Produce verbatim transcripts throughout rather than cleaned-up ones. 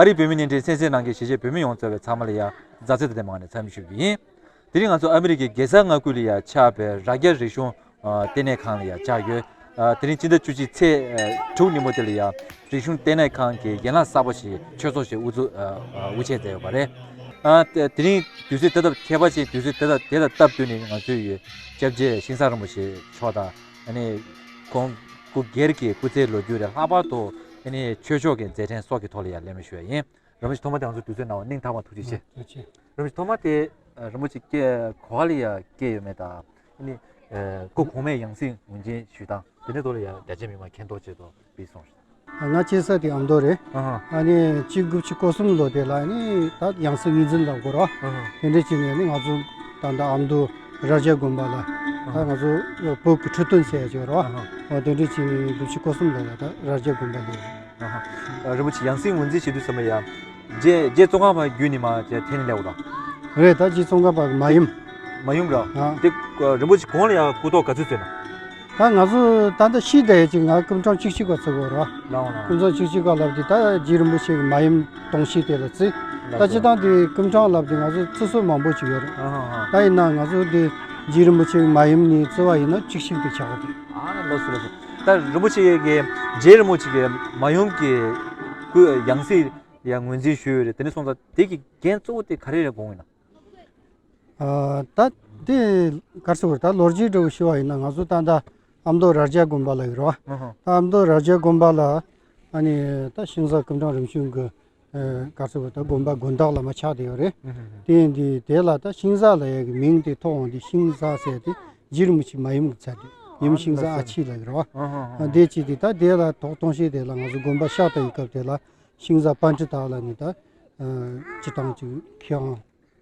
ཨ་རིའི་བོད་མི་ཉེ་འབྲེལ་གསན་གཟིགས་གནང་མཁན་གཞིས་བྱེས་བོད་མི་ཡོངས་གཙོས་པའི་ཚང་མ་ལ་ཡང་མཛའ་བརྩེ་དང་ལྡན་པའི་ངང་ནས་འཚམས་འདྲི་ཞུ་རྒྱུ་ཡིན། དེ་རིང་ང་ཚོ་ཨ་མི་རི་ཀའི་རྒྱལ་ས་མངའ་ཁུལ་ལ་ཡང་ཆགས་པའི་རྭ་རྒྱ་རིག་གཞུང་ཨ་ལྟེ་གནས་ཁང་ལ་ཡང་བཅར་ཡོད། ཨ་དེ་རིང་སྤྱི་ཟླ་བཅུ་གཅིག་ཚེས་ཨ་དྲུག་ཉིན་མོ་དེ་ལ་ཡང་རིག་གཞུང་ལྟེ་གནས་ཁང་གི་ཡན་ལག་གསར་པ་ཞིག་ཆོས་ཚོགས་ཤིག་དབུ་འཛུགས་ཨ་ཨ་དབུ་འབྱེད་མཛད་ཡོད་པ་རེད། ཨ་དེ་དེ་རིང་དུས་ཚོད་དེ་ལྟར་ཁྱད་པར་ཅན། དུས་ཚོད་དེ་ལྟར་དེ་དང་སྟབས་བསྟུན་ནས་ང་ཚོའི་ཡོད་སྐྱབས་རྗེ་ཤིང་བཟའ་རིན་པོ་ཆེ་མཆོག་དང་ཨ་ནི་ཁོང་སྐུ་སྒེར་གྱི་སྐུ་ཚེའི་ལོ་རྒྱུས་རེད། ལྷག་པར་དུ་ཨ་ནི་ཆོས་ཕྱོགས་ཀྱི་མཛད་འཕྲིན་སོགས་ཀྱི་ཐོག་ལ་ཡང་གླེང་མོལ་ཞུ་ཡ་ཡིན། རིན་པོ་ཆེ་ཐོག་མ་དེ་ང་ཚོ་དུས་ཚོད་གནང་བ་སྙིང་ཐག་པ་ཐུགས་རྗེ་ཆེ། ཐུགས་རྗེ་ཆེ། རིན་པོ་ཆེ་ཐོག་མ་དེ་ཨ་རིན་པོ་ཆེ་སྐྱེ་ག་བ་ལ་ཡ་སྐྱེས་ཡོད་མེད་དང་ཨ་ནི་ཨ་སྐུ་གོང་མའི་ཡང་སྲིད་ངོས་འཛིན་ཞུས་སྟངས་དེ་འདྲའི་ཐོག་ལ་ཡ་རྒྱ་ཆེ་མི་མང་མཁྱེན་རྟོགས་བྱེད་དོ་སྤེལ་སོང་། ང་སྐྱེས་ས་དེ་ཨ་མདོ་རེད། ཨ་ཧ། ཨ་ནི་གཅིག་དགུ་བཅུ་གོ་གསུམ་ལོ་དེ་ལ་ཨ་ནི་ད་ཡང་སྲིད་ངོས་འཛིན་ལབ་དགོས་རེད་བ། ཨ་ཧ། དེ་འདྲ་བྱས་ནས་ཨ་ནི་ང་ཚོ་ད་ལྟ་ཨ་མདོ་རྭ་རྒྱ་དགོན་པ་ལ་ད་ང་ཚོ་བོད་ཀྱི་ཁྲི་སྟོན་ཟེར་ཡ་ཅིག་ཡོད་རེད་བ། ཨ་ཧ། འོ་དེ་འདྲ་བྱས་ནས་དགུ་བཅུ་གོ་གསུམ་ལོ་ལ་ད་རྭ་རྒྱ་དགོན་པ་ལ། ཨ་ཧ། རིན་པོ་ཆེ་ཡང་སྲིད་ངོས་འཛིན་བྱེད་དུས་ཙམ་པ་ཡ། རྗེ་རྗེ་ཙོང་ཁ་པ་བརྒྱུད་ནས་མར་དེ་འཐེན་ནས་སླེབས་པ་རེད། རེད། ད་རྗེ་ཙོང་ཁ་པ་གི་མ་ཡུམ། མ་ཡུམ་ར། ཨ། དེ་རིན་པོ་ཆེ་གོང་ལ་ཡང་སྐུ་ཐོག་ག་ཚོད་ཚོད་ན། ད་ང་ཚོ་ད་ལྟ་ཤི་བསྡད་ཡོད་ཅིག་ང་སྐུ་ཕྲེང་བཅུ་གཅིག་པ་ཚོ་གོ་ར། ལའོ་ལའོ། སྐུ་ཕྲེང་བཅུ་གཅིག་པ་ལབ་དུས་ད་རྗེ་རིན་པོ་ཆེ་གི་མ་ཡུམ་གཏོང་ཤིག་དེ་ལ་བརྩི། ད་ལགས་སོ། སྤྱི་བཏང་དེ་སྐུ་ཕྲེང་ལབ་དུས་ང་ཚོ་བརྩི་སྲོལ་མང་པོ་ཅིག་ཡོད་རེད། ཨ་ཧ་ཧ། ད་ཡིན་ན་ང་ཚོ་དེ་རྗེ་རིན་པོ་ཆེ་གི་མ་ཡུམ་ནས་བརྩི་བ་ཡིན་ན་བཅུ་གཅིག་དེ་ཆགས་ཀྱི་འདུག་ཨ་ལགས་སོ་ལགས་སོ། ད་རིན་པོ་ཆེ་གི་རྗེ་རིན་པོ་ཆེ་གི་མ་ཡུམ་གྱི་སྐུ་ཡང་སྲིད་ཡང་ངོས་འཛིན་ཞུས་ཡོད་རེད། དེ་ནས་སོང་ཙང་དེ་གི་འགན་གཙོ་བོ་དེ་ག་རེ་རེད་དགོངས་ཡོད་ན། ཨ། ད་དེ་ག་རེ་ཟེར་དགོས་རེད། ད་ལོ་རྒྱུས་འདྲ་བོ་ཞུ་བ་ཡིན་ན་ང་ཚོ་ད་ལྟ་ཨ་མདོ་རྭ་རྒྱ་དགོན་པ་ལ་ཡོད་རེད་བ། ཨ་ཧ། ད་ཨ་མདོ་རྭ་རྒྱ་དགོན་པ་ལ་ཨ་ནི་ད་ཤིང་བཟའ་སྐུ་ཕྲེང་རིམ་བྱོན་གྱི་ཨ་ག་རེ་ཟེར་དགོས་རེད། ད་དགོན་པ་དགོན་བདག་བླ་མ་ཆགས་བསྡད་ཡོད་རེད། ཨ་ཧ་ཧ། དེ་ཡིན་དུས་དེ་ལ་ད་ཤིང་བཟའ་ལབ་ཡག་གི་མིང་དེ་ཐོགས་འོང་དུས་ཤིང་བཟའ་ཟེར་དེ་རྗེ་རིན་པོ་ཆེ་མ་ཡུམ་གྱི་ཚབ་རེད། ཡུམ་ཤིང་བཟའ་ཨ་ཕྱི་ལབ་ཡོད་རེད་བ། ཨ་ཧ་ཧ། དེ་བྱས་དུས་ད་དེ་ལ་ཐོགས་གཏོང་བྱས་དེ་ལ་ང་ཚོ་དགོན་པ་ཕྱག་བཏབ་ཡི་སྐབས་དེ་ལ་ཤིང་བཟའ་པཎྜི་ཏ་ལ་ནི་ད་ཨ་སྤྱི་བཏང་ཅིག་མཁས་དབང་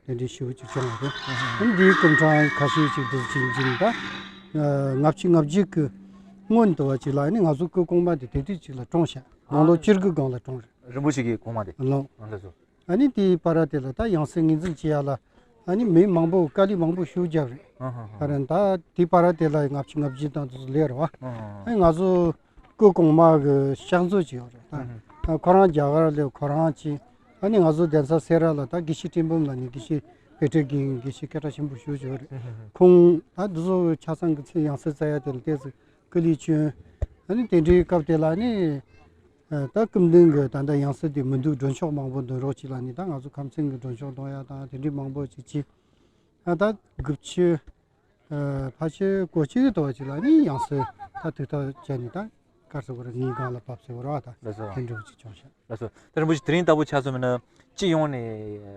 དེ་འདྲའི་ཞེ་པོ་ཅིག་བྱུང་བ་རེད། ཨ་ནི་འདིའི་སྐུ་ཕྲེང་ཁ་ཤས་ཅིག་འདུག་ཅིག་འཛིན་ད་ལྔ་བཅུ་ང་བརྒྱད་ཀྱི་སྔོན་དུ་བ་ཅིག་ལ་ཨ་ནི་ང་ཚོ་སྐུ་གོང་མ་དེ་དེ་དུས་ཅིག་ལ་གྲོངས་ཤག་དགུང་ལོ་བཅུ་དགུ་སྒང་ལ་གྲོངས་རེད། རིན་པོ་ཆེ་གི་གོང་མ་དེ། ལགས། ཨ་ལགས་སོ། ཨ་ནི་དེའི་བར་དེ་ལ་ད་ཡང་སྲིད་ངོས་འཛིན་བྱེད་ཡ་ལ་ཨ་ནི་མི་མང་པོ་དཀའ་ལས་མང་པོ་ཞེ་པོ་བརྒྱབ་རེད། ཨ་ཧ་ཧ། ད་རེད། ད་དེའི་བར་དེ་ལ་ལྔ་བཅུ་ང་བརྒྱད་དང་དུ་སླེབས་རེད་བ། ཨ་ཧ་ཧ། ཨ་ནི་ང་ཚོ་སྐུ་གོང་མ་གི་ཕྱག་མཛོད་ཅིག་ཡོད་རེད་ད། ཨ་ཧ། ཁོ་རང་རྒྱ་གར་ལ་ཁོ་རང་ཅིག་ཨ་ནི་ང་ཚོ་གདན་ས་སེ་ར་ལ་ད་དགེ་བཤེས་ཁྲི་འབུམ་ལ་ནི་དགེ་བཤེས་དཔེ་ཁྲིད་མཁན་དགེ་བཤེས་སྐད་གྲགས་ཆེན་པོ་ཞེ་པོ་ཅིག་ཡོད་རེད། ཨ་ཧ་ཧ། ཁོང་ད་འདི་ཚོ་ཆ་ཚང་གི་ཚེ་ཡང་སྲིད་བཙལ་ཡ་དེ་ལ་ཏོག་ཙམ་སྐུ་ལས་བསྐྱོན། ཨ་ནི་དེ་འདྲའི་སྐབས་དེ་ལ་ནི། ཨ་ད་སྐུ་མདུན་གྱི་ད་ལྟ་ཡང་སྲིད་དེ་མི་འདུག་མགྲོན་ཤོག་མང་པོ་འདོན་རོགས་གྱིས་ལབ་ནས་ད་ང་ཚོ་ཁམས་ཚན་གྱི་མགྲོན་ཤོག་འདོན་ཡ་དང་དེ་འདྲའི་མང་པོ་ཅིག་བྱས། ཨ་ད་དགུ་བཅུ་ཨ་ཕལ་ཆེར་གོ་གཅིག་དུ་བ་ཅིག་ལ་ནི་ཡང་སྲིད་ད་དུས་ཐག་བཅད་ནས་ད་ག་རེ་ཟེར་དགོས་རེད། ངའི་སྒང་ལ་བབས་ཟེར་བ་རེད་བ། ད་ལགས་སོ། དེ་འདྲ་བོ་ཅིག་བྱུང་ཤག་ལགས་སོ། ད་རིན་པོ་ཆེ་དེ་རིང་ལྟ་བུ་ཆ་མཚོན་ན་སྤྱི་ཡོངས་ནས་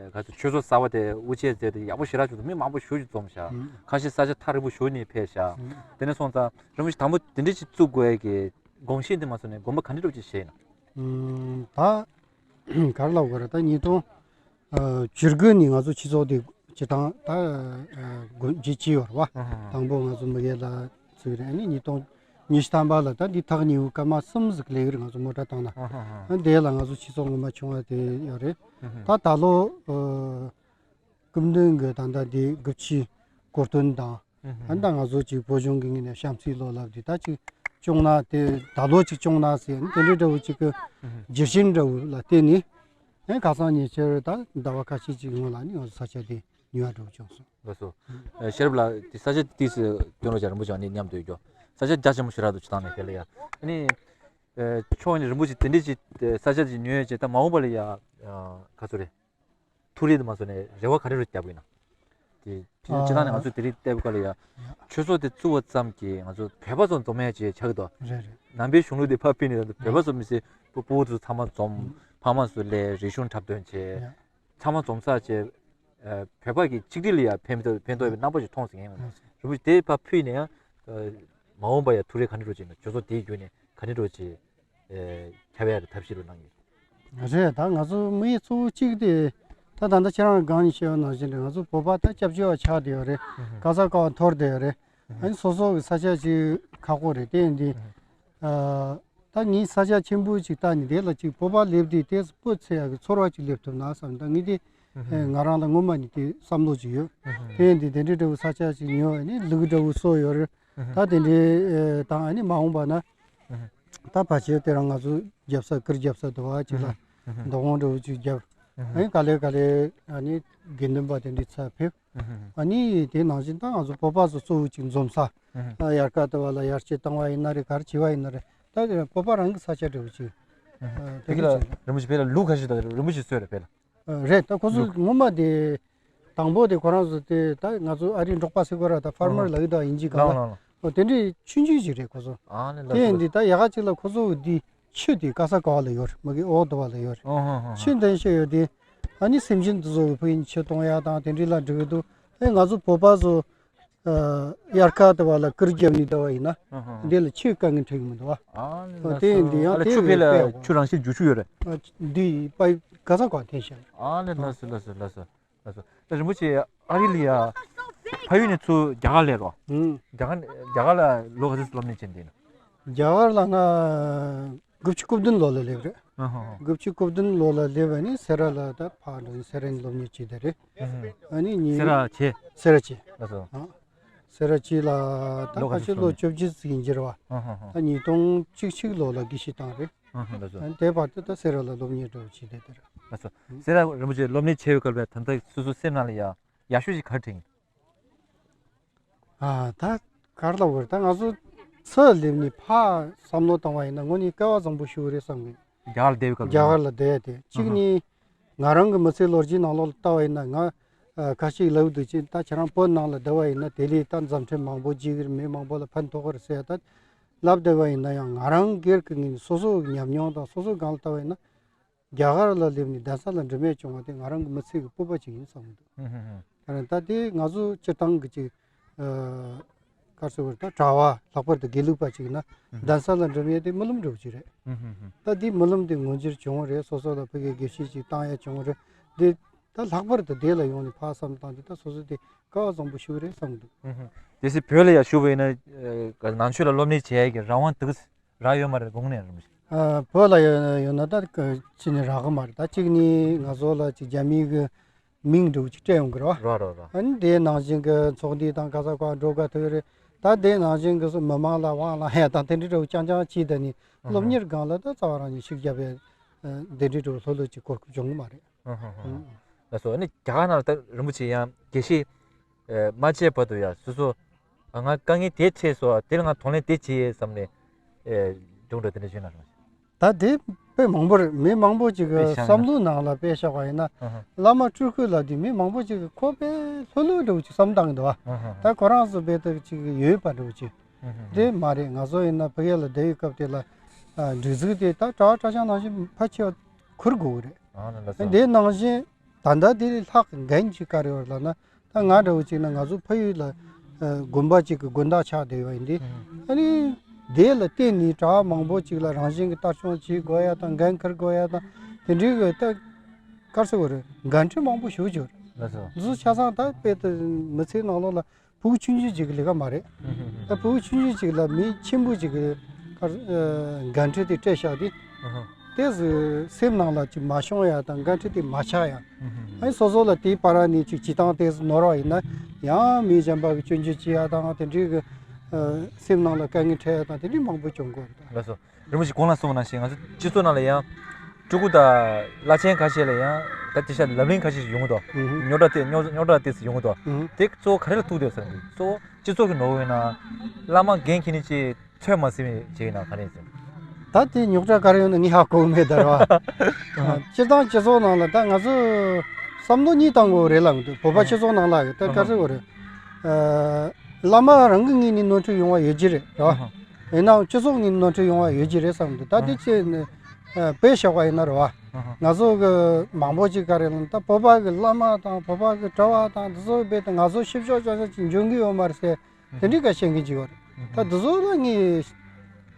ག་ཚོད་ཆོས་ཚོགས་གསར་བ་དེ་དབུ་འབྱེད་མཛད་དེ་ཡག་པོ་ཞེ་དྲག་བྱུང་འདུག་མི་མང་པོ་ཞེ་པོ་ཅིག་འཛོམས་ཤག་ཨུམ། ཁ་ཤས་ས་ཆ་ཐག་རིང་པོ་ཞེ་པོ་ནས་ཕེབས་ཤག་ཨུམ། དེ་ནས་སོང་ཙང་རིན་པོ་ཆེ་དང་པོ་དེ་འདྲ་ཅིག་བཙུགས་དགོས་ཡ་གི་དགོངས་བཞེས་འདི་མ་སོང་ནས་དགོངས་པ་ག་འདྲ་འདྲ་ཅིག་བཞེས་ཡིན་ན། ཨུམ། ད་ག་རེ་ལབ་དགོས་རེད། ད་ཉིས་སྟོང་ཨ་བཅུ་དགུ་ནས་ང་ཚོ་སྤྱི་ཚོགས་དེ་སྤྱི་བཏང་ད་ཨ་དགོངས་བཞེས་བྱས་ཡོད་རེད་བ། ཨ་ཧ་ཧ། དང་པོ་ང་ཚོ་མི་སྒེར་ལ་ཚུགས་རེད། ཨ་ནི་ཉིས་སྟོང་ཉི་ཤུ་ཐམ་པ་ལ་ད་འདི་ཐག་ཉེ་བོ་སྐར་མ་གསུམ་ཟིག་སླེབས་རེད། ང་ཚོ་མོ་ཊ་བཏང་ན། ཨ་ཧ་ཧ། ཨ་དེ་ལ་ང་ཚོ་སྤྱི་ཚོགས་ངོ་མ་བྱུང་བ་དེ་ཡོད་རེད། ཨ་ཧ། ད་ད་ལོ་ཨ་སྐུ་མདུན་གྱི་ད་ལྟ་འདི་དགུ་བཅུའི་གོ་སྟོན་དང་། ཨ་ནི་ད་ང་ཚོ་ཅིག་བོད་གཞུང་གི་ངོས་ནས་བྱམས་བརྩེའི་ལོ་ལབ་དུས་ད་ཅིག་བཅོ་ལྔ་དེ་ད་ལོ་ཅིག་བཅོ་ལྔ་ཟེར་ནི་དེ་འདྲའི་འདྲ་བོ་ཅིག་གི་རྒྱུ་རྐྱེན་འདྲ་བོ་ལ་བརྟེན་ནས་ཨ་ནི་ཁ་སང་ཉེ་ཆར་ད་ཟླ་བ་ཁ་ཤས་ཅིག་སྔོན་ལ་ནི་ང་ཚོ་ས་ཆ་དེ་ཉོ་ཡ་འདྲ་བོ་བྱུང་སོང་། ལགས་སོ། ཨ་ཤེས་རབ་ལགས་དེ་ས་ཆ་དེ་དུས་སུ་སྟོན་རོགས་བྱ། རིན་པོ་ཆེ་ནི་མཉམ་དུ་ཡོད་རྒྱུ་ས་ཆ་རྒྱ་ཆེན་པོ་ཞེ་དྲག་འདུག་སྤྱི་བཏང་ནས་དེ་ལ་ཡ་ཨ་ནི་ཨ་ཕྱོགས་ནས་རིན་པོ་ཆེ་དེ་འདྲའི་ཅིག་ས་ཆ་ཅིག་ཉོ་ཡ་ཅིག་ད་མ་འོངས་པ་ལ་ཡ་ཨ་ག་ཚོད་རེད། ཐུགས་རེ་དུ་མ་སོང་ནས་རེ་བ་ག་རེ་རུ་བརྒྱབ་ཡིན་ན། དེ་ཕྱི་ཕྱི་ནང་ནས་ང་ཚོ་དེ་རིང་བལྟས་པ་ལ་ཡ། ཆོས་ཚོགས་དེ་བཙུགས་པ་ཙམ་གྱིས་ང་ཚོ་བོད་པ་ཚོ་འཛོམས་ཡ་ཅིག་ཆགས་ཀྱི་འདུག་རེད་རེད། ནང་པའི་གཞུང་ལུགས་དེ་ཕར་ཕུད་ནས་བོད་པ་ཚོ་མི་སེར་ཕྲུ་གུ་ཚོ་ཚང་མ་འཛོམས། ཕ་མ་ཚོ་སླེབས། རིག་གཞུང་འཁྲབ་སྟོན་བྱས། ཡ། ཚང་མ་འཛོམས་ས་བྱས། ཨ་བོད་པ་གི་ཆིག་སྒྲིལ་ལ་ཡ་ཕན་ཐོགས་ཕན་ཐོགས་པའི་རྣམ་པ་ཞིག་མཐོང་སོང་ངས། རིན་པོ་ཆེ་དེ་ཕར་ཕུད་ནས་ཡང་། ཨ་མ་འོངས་པ་ཡ་ཐུགས་རེ་ག་འདྲ་འདྲ་བྱས་ན་ཆོས་ཚོགས་དེའི་བརྒྱུད་ནས་ག་འདྲ་འདྲ་བྱས། ཨེ་ཁྱབ་ཡ་རེད་ཐབས་ཤེས་རུ་གནང་ཡོད། རེད། ད་ང་ཚོ་དམིགས་ཡུལ་གཙོ་བོ་གཅིག་དེ་ད་ད་ལྟ་ཁྱེད་རང་སྒང་ནས་བཤད་པ་ནང་བཞིན་རེད། ང་ཚོ་བོད་པ་ད་སྐྱབས་བཅོལ་བ་ཆགས་བསྡད་ཡོད་རེད། ག་ས་ག་བ་འཐོར་བསྡད་ཡོད་རེད། ཨ་ནི་སོ་སོ་གི་ས་ཆ་ཅིག་ཁག་པོ་རེད། དེ་ཡིན་དུས་ཨ་ད་ངས་ས་ཆ་ཆེན་པོ་ཅིག་བལྟས་ནས་དེ་ལ་ཅིག་བོད་པ་སླེབས་དུས་དེ་སྤོ་ཚེ་ཡག་གི་ཚོར་བ་ཅིག་སླེབས་ཐུབ་ན་བསམ། ད་ངས་དེ་ཨེ་ང་རང་ལ་སྔོན་མ་ནས་དེ་བསམ་བློ་ཅིག་ཡོད། དེ་ཡིན་དུས་དེ་འདྲའི་འདྲ་བོ་ས་ཆ་ཅིག་ཉོ། ཨ་ནི་ལུག་འདྲ་བོ་གསོ་ཡོད་རེད། ད་དེ་འདྲའི་ཨེ་དང་ཨ་ནི་མ་འོངས་པ་ན། ད་ཕལ་ཆེར་དེ་རང་ང་ཚོ་རྒྱབ་ས་གུར་རྒྱབ་ས་དུ་བ་ཅིག་ལ་ འདུ་ཁང་འདྲ་བོ་ཅིག་བརྒྱབ། ཨ་ནི་ག་ལེ་ག་ལེ་ཨ་ནི་དགེ་འདུན་པ་དེ་འདྲའི་ཚུར་ཕེབས། ཨ་ནི་དེ་ནང་བཞིན་ད་ང་ཚོ་བོད་པ་ཚོ་གཙོ་བོ་ཅིག་འཛོམས་ས། ཨ་དབྱར་ཁ་ལྟ་བ་ལ་དབྱར་སྐྱིད་བཏང་བ་ཡིན་ན་རེད། ག་རེ་བྱས་པ་ཡིན་ན་རེད། ད་བོད་པ་རང་གི་ས་ཆ་འདྲ་བོ་ཅིག་ཨ་དེ་ཕ་གི་ལ་འདྲ་ཅིག་རིན་པོ་ཆེ་ཕ་གི་ལ་ལུག་ཁ་ཤས་དང་རིན་པོ་ཆེ་གསོས་རེད་ཕ་གི་ལ། ཨ་རེད། ད་ཁོ་ཚོ་ལུག་ངོ་མ་དེ་དང་པོ་དེ་ཁོ་རང་ཚོ་དེ་ད་ང་ཚོ་ཨ་རིའི་འབྲོག་པ་ཟེར་དགོས་ར། ད་ཕར་མར་ལབ་ཀྱི་ད་ཡིན་གཅིག་གང་ལ། ལགས་ལགས། ཨོ་དེ་འདྲའི་ཆུང་ཆུང་ཞིག་རེད་ཁོ་ཚོ། ཨ་ནི་ལགས་དེ་ཡིན་དུས་ད་ཡག་ག་ཅིག་ལ་ཁོ་ཚོ་དེ་ཆུ་དེ་ག་ས་ག་བ་ལ་ཡོད་རེད། མ་གི་འོག་དུ་བ་ལ་ཡོད་རེད། ཨོ་ཧོ་ཧོ་ཧོ། ཆུ་འདི་ཤེས་ཡོད་དེ། ཨ་ནི་སེམས་ཅན་དེ་ཚོ་གི་ཕུགས་ཡིན་ཆུ་གཏོང་ཡ་དང་དེ་འདྲའི་ལ་འགྲིག་གི་འདུག་ཨེ་ང་ཚོ་བོད་པ་ཚོ་ཨ་དབྱར་ཁ་དུ་བ་ལ་ཀིར་བརྒྱབ་ནས་བསྡད་པ་ཡིན་ན་ཨ་ཧ་ཧ། འདི་ལ་ཆུ་དཀའ་ངལ་འཕྲད་ཀྱི་མི་འདུག་བ། ཨ་ནི་ཨོ་ལགས་དེ་ཡིན་དུས་ཡང་ཨ་ལས་དེ་ཆུ་ཕ་གི་ལ་དཔེ་ཡག་པོ། ཆུ་རང་བཞིན་རྒྱུག་ཆུ་ཡོད་རེད། ཨ་འདི་པའི་ག་ས་ག་འཐེན་ཤག་ཨ་ནི་ལགས་སོ་ལགས་སོ་ལགས་སོ། ལགས་སོ། ད་རིན་པོ་ཆེ་ཨ་རི་ལ་ཡ་ཕ་ཡུལ་ནས་ཚུར་རྒྱ་གར་སླེབས་རོགས། ཨུམ། རྒྱ་གར་རྒྱ་གར་ལ་ལོ་ག་ཚོད་སློབ་གཉེར་བྱས་འདི་ན། རྒྱ་གར་ལ་ང་དགུ་བཅུ་གོ་བདུན་ལོ་ལ་སླེབས་རེད། ཨ་ཧ་ཧ། དགུ་བཅུ་གོ་བདུན་ལོ་ལ་སླེབས་པ་ནི་སེ་ར་ལ་ད་ཕར་འགྲོ་ཡིན། སེ་ར་ནས་སློབ་གཉེར་བྱས་བསྡད་རེད། ཨ་ཧ། ཨ་ནི་ཉིན་སེ་ར་བྱས། སེ་ར་བྱས། ལགས་སོ། ཨ། སེ་ར་བྱས་ལ་ད་ལོ་ག་ཁ་ཤས་ཚོད་ལོ་སློབ་གཉེར། བཅོ་བརྒྱད་ཙམ་ཡིན་གྱི་རེད་བ། ཨ་ཧ་ཧ། ད་ཉིས་སྟོང་གཅིག་གཅིག་ལོ་ལ་དགེ་བཤེས་བཏང་རེད། ཨ་ཧ། ལགས་སོ། ཨ་ནི་དེ་བར་དུ་ད་སེ་ར་ལ་སློབ་གཉེར་འདྲ་བོ་བྱས་བསྡད་དེ་རེད། ལགས་སོ། སེ་ར་རིན་པོ་ཆེ་སློབ་གཉེར་བྱས་པའི་སྐབས་ལ་ད་ལྟ་སོ་སོ་སེམས་ནང་ལ་ཡ་ཡག་ཤོས་ཤིག་ག་རེ་དྲན་གྱི། ཨ་ད་ག་རེ་ལབ་དགོས་རེད། ད་ང་ཚོ་ཚུར་སླེབས་ནས་ཕར་བསམ་བློ་བཏང་བ་ཡིན་ན་དངོས་གནས་སྐལ་བ་བཟང་པོ་ཞིག་རེད་བསམ་གི། རྒྱ་གར་ལ་བསྡད་པའི་སྐབས་ལ། རྒྱ་གར་ལ་བསྡད་ཡ་དེ་གཅིག་ཨ་ཧ། ནི་ང་རང་གི་མི་ཚེའི་ལོ་རྒྱུས་ནང་ལོགས་ལ་བལྟ་བ་ཡིན་ན་ང་ཨ་ཁ་ཤས་ལབ་འདུག་ཅིང་ད་ཁྱེད་རང་བོད་ནང་ལ་བསྡད་པ་ཡིན་ན་དེ་ལས་ད་མཛའ་མཐུན་མང་པོ་བརྗེ་གི་རེད། མི་མང་པོ་ལ་ཕན་ཐོགས་གི་རེད་ཟེར་ཡ་ད་ལབ་བསྡད་པ་ཡིན་ན་ཡང་ང་རང་སྒེར་གྱི་ངོས་ནས་སོ་སོ་གི་ཉམས་མྱོང་དང་སོ་སོའི་སྒང་ལ་བལྟ་བ་ཡིན་ན། རྒྱ་གར་ལ་སླེབས་ནས་གདན་ས་ལ་འགྲིམ་ཡས་བྱུང་བ་དེ་ང་རང་གི་མི་ཚེ་གི་སྤོབས་པ་ཅིག་ཡིན་བསམ་གྱི་འདུག་ཧུམ་ཧུམ་ཧུམ། ད་ད་དེ་ང་ཚོ་སྤྱིར་བཏང་གི་ཅིག་ཨ་ག་རེ་ཟེར་དགོས་རེད། ད་གྲྭ་བ་ལྷག་པར་དུ་དགེ་ལུགས་པ་ཅིག་ཡིན་ན་ཧུམ་ཧུམ། གདན་ས་ལ་འགྲིམ་ཡས་དེ་རྨི་ལམ་འདྲ་བོ་ཅིག་རེད། ཧུམ་ཧུམ་ཧུམ། ད་དེ་རྨི་ལམ་དེ་མངོན་འགྱུར་བྱུང་བ་རེད། སོ་སོ་ལ་ཕ་གིའི་དགེ་བཤེས་ཅིག་བཏང་ཡས་བྱུང་བ་རེད། དེ་ད་ལྷག་པར་དུ་དེ་ལ་ཡོང་ནས་ཕར་བསམ་བཏང་དུས་ད་སོ་སོ་དེ་སྐལ་བ་བཟང་པོ་ཞིག་རེད་བསམ་གྱི་འདུག་ཧུམ་ཧུམ། གལ་སྲིད་བོད་ལ་ཡ་བཞུགས་པ་ཡིན་ན་ཨ་ནང་ཆོས་ལ་སློབ་གཉེར་བྱེད་ཡས་ཀྱི་རང་དབང་དེ་ག་རག་ཡོད་མ་རེད། དགོངས་ནས་རིམ་བཞིན། ཨ་བོད་ལ་ཡོད་ཡོད་ན་ད་ཅི་ནས་རག་གི་མ་རེད། ད་གཅིག་ནི་ང་ཚོ་ལ་ཅིག་རྒྱ་མིའི་གི་མིང་འདྲ་བོ་ཅིག་སྤྲད་ཡོང་གི་རེད་བ། རོ་རོ་རོ། ཨ་ནི་དེའི་ནང་བཞིན་གི་ཚོགས་འདུ་དང་ག་ས་ག་འགྲོ་དགའ་ཐུབ་རེད། ད་དེའི་ནང་བཞིན་གི་སོ་མི་མང་ལ་དབང་བླང་ཡ་དང་དེ་འདྲ་འདྲ་བོ་རྐྱང་རྐྱང་བྱས། ད་ནི་སློབ་གཉེར་སྒང་ལ་ད་རྩ་བ་རང་ནས་ཤུགས་རྒྱབ་པའི་ཨ་དེ་འདྲའི་འདྲ་བོ་ལྷོད་ལྷོད་ཅིག་གོ་སྐབས་བྱུང་གི་མ་རེད། ཧུམ་ཧུམ་ཧུམ། ལགས་སོ། ཨ་ནི་རྒྱ་གར་ནང་ལ་ད་རིན་པོ་ཆེ་ཡང་དགེ་བཤེས་ཨ་མ་བྱས་བར་དུ་ཡ་སོ་སོ་ཨ་ང་དཀའ་ངལ་དེ་འཕྲད་སོང་། དེ་ལ་ང་གདོང་ལེན་དེ་བྱེད་ཡས་བསམ་ནས་ཨེ་སྒྲུང་འདྲ་དེ་འདྲ་བྱུང་ན་རུང་། ད་དེ་དཔེ་མང་པོ་རེད། མི་མང་པོ་ཅིག་གི་དཔེ་བཞག་ན། བསམ་བློའི་ནང་ལ་དཔེ་བཞག་པ་ཡིན་ན། ཨ་ཧ། བླ་མ་སྤྲུལ་སྐུ་ལབ་དུས་མི་མང་པོ་ཅིག་གི་ཁོ་དཔེ་ལྷོད་ལྷོད་འདྲ་བོ་ཅིག་བསམ་བཏང་གི་འདུག་བ། ཨ་ཧ་ཧ། ད་ཁོ་རང་ཚོ་དཔེ་དེ་ཅིག་ཡོད་པ་འདྲ་བོ་ཅིག་ཨ་ཧ་ཧ། དེ་མ་རེད། ང་ཚོ་ཡིན་ན་ཕ་གི་ལ་བསྡད་ཡོད་སྐབས་དེ་ལ་ཨ་སྒྲིག་འཛུགས་དེ་ད་གྲྭ་བ་གྲྭ་ཤག་ནང་བཞིན་ཕལ་ཆེ་བ་ཁུར་དགོས་ཀྱི་རེད། ཨ་ནི་ལགས་སོ། དེའི་ནང་བཞིན་ད་ལྟ་དེ་ལས་ལྷག་གི་འགན་ཅིག་ག་རེ་ཡོད་ལབ་ན། ད་ང་འདྲ་བོ་ཅིག་ན་ང་ཚོ་ཕ་ཡུལ་ལ་ཨ་དགོན་པ་ཅིག་གི་དགོན་བདག་ཆགས་བསྡད་ཡོད་ཡིན་དུས། ཨ་ནི་དེ་ལ་བརྟེན་ནས་གྲྭ་བ་མང་པོ་ཅིག་ལ་རང་བཞིན་གྱི་ལྟ་སྐྱོང་བྱེད་དགོས་ཡ་དང་འགན་འཁུར་དགོས་ཡ་དང་དེ་འདྲའི་གི་ད་ག་རེ་ཟེར་དགོས་རེད། འགན་འཁྲི་མང་པོ་ཞེ་པོ་ཅིག་ཡོད་རེད། ལགས་སོ། འདི་ཚོ་ཆ་ཚང་ད་དཔེ་དེ་མི་ཚེའི་ནང་ལོགས་ལ་ཕྲུ་གུ་ཆུང་ཆུང་ཅིག་གི་ལས་ཀ་མ་རེད། ཨ་ཕྲུ་གུ་ཆུང་ཆུང་ཅིག་ལ་མི་ཆེན་པོ་ཅིག་གི་ག་རེ་ཨ་འགན་འཁྲི་དེ་སྤྲད་བཞག་དུས། ཨ་ཧ། དེ་སེམས་ནང་ལ་ཅིག་མ་ཤོང་ཡ་དང་འགན་འཁྲི་དེ་མ་ཆགས་ཡ། ཨ་ནི་སོ་སོ་ལ་དེའི་བར་ནས་ཅིག་བྱེད་སྟངས་དེ་ནོར་བ་ཡིན་ན་ཡང་མི་གཞན་པ་གི་སྐྱོན་བརྗོད་བྱེད་ཡ་དང་དེ་འདྲའི་གི་ཨ་སེམས་ནང་ལ་དཀའ་ངལ་འཕྲད་ཡ་དང་དེ་འདྲའི་མང་པོ་བྱུང་གི་ཡོད་རེད། ལགས་སོ། རིན་པོ་ཆེ་གོང་ལ་གསུངས་པ་ནང་བཞིན་ང་ཚོ་སྤྱི་ཚོགས་ནང་ལ་ཡང་སྤྲུལ་སྐུ་དང་བླ་ཆེན་ཁ་ཤས་ལ་ཡང་ད་དེ་ཤ་ལབ་གླེང་ཁ་ཤས་ཤིག་ཡོང་གི་འདུག་ཨུ་ཧུ། རྙོག་དྲ་དེ་རྙོག་རྙོག་དྲ་དེ་ཚོ་ཡོང་གི་འདུག་ཨུ་ཧུ། དེ་གཙོ་བོ་ག་རེ་ལ་ཐུག་བསྡད་ཟེར་ན། གཙོ་བོ་སྤྱི་ཚོགས་ཀྱི་ནོར་བུ་ཡིན་ན་བླ་མ་འགན་འཁྱེར་ནས་ཅིག་ཚོད་མ་ཟིན་པའི་ཅིག་ཡིན་ན་ག་རེ་ཟེར། ད་དེ་རྙོག་དྲ་ག་རེ་ཡོང་ན་ངས་ཧ་གོ་གི་མེད་ད་ར་བ། ཨུ་ཧུ། སྤྱིར་བཏང་སྤྱི་ཚོགས་ནང་ལ་ད་ང་ཚོ་བསམ་བློ་གཉིས་བཏང་དགོས་རེད་ལབ་འདུག་བོད་པ་ཨུ་ཧུ། སྤྱི་ཚོགས་ནང་ལ་ད་ག་རེ་ཟེར་དགོས་རེད། ཨ་བླ་མ་རང་གི་ངོས་ནས་ནོར་འཁྲུལ་ཡོང་བ་ཡོད་ཀྱི་རེད་ར་བ། ཨུ་ཧུ། ཡིན་ནའང་སྤྱི་ཚོགས་ཀྱི་ནོར་འཁྲུལ་ཡོང་བ་ཡོད་ཀྱི་རེད་བསམ་འདུག་ད་དེ་ཨ་ཅི་ནས་ཨ་དཔེ་བཞག་པ་ཡིན་ན་རེད་བ། ཨ་ཧ། ང་ཚོ་གི་མང་པོ་ཅིག་ག་རེ་ལབ་ན་ད་བོད་པ་གི་བླ་མ་དང་བོད་པ་གི་གྲྭ་བ་དང་འདི་ཚོ་རྦད་དེ་ང་ཚོ་ཤི་ཤོར་ཅང་ཅང་ཅིག་འཇོན་གི་ཡོད་མ་རེད་ཟེར་དེ་འདྲའི་ག་བཤད་མཁན་ཅིག་ཡོད་རེད། ད་འདི་ཚོ་ལ་ངས་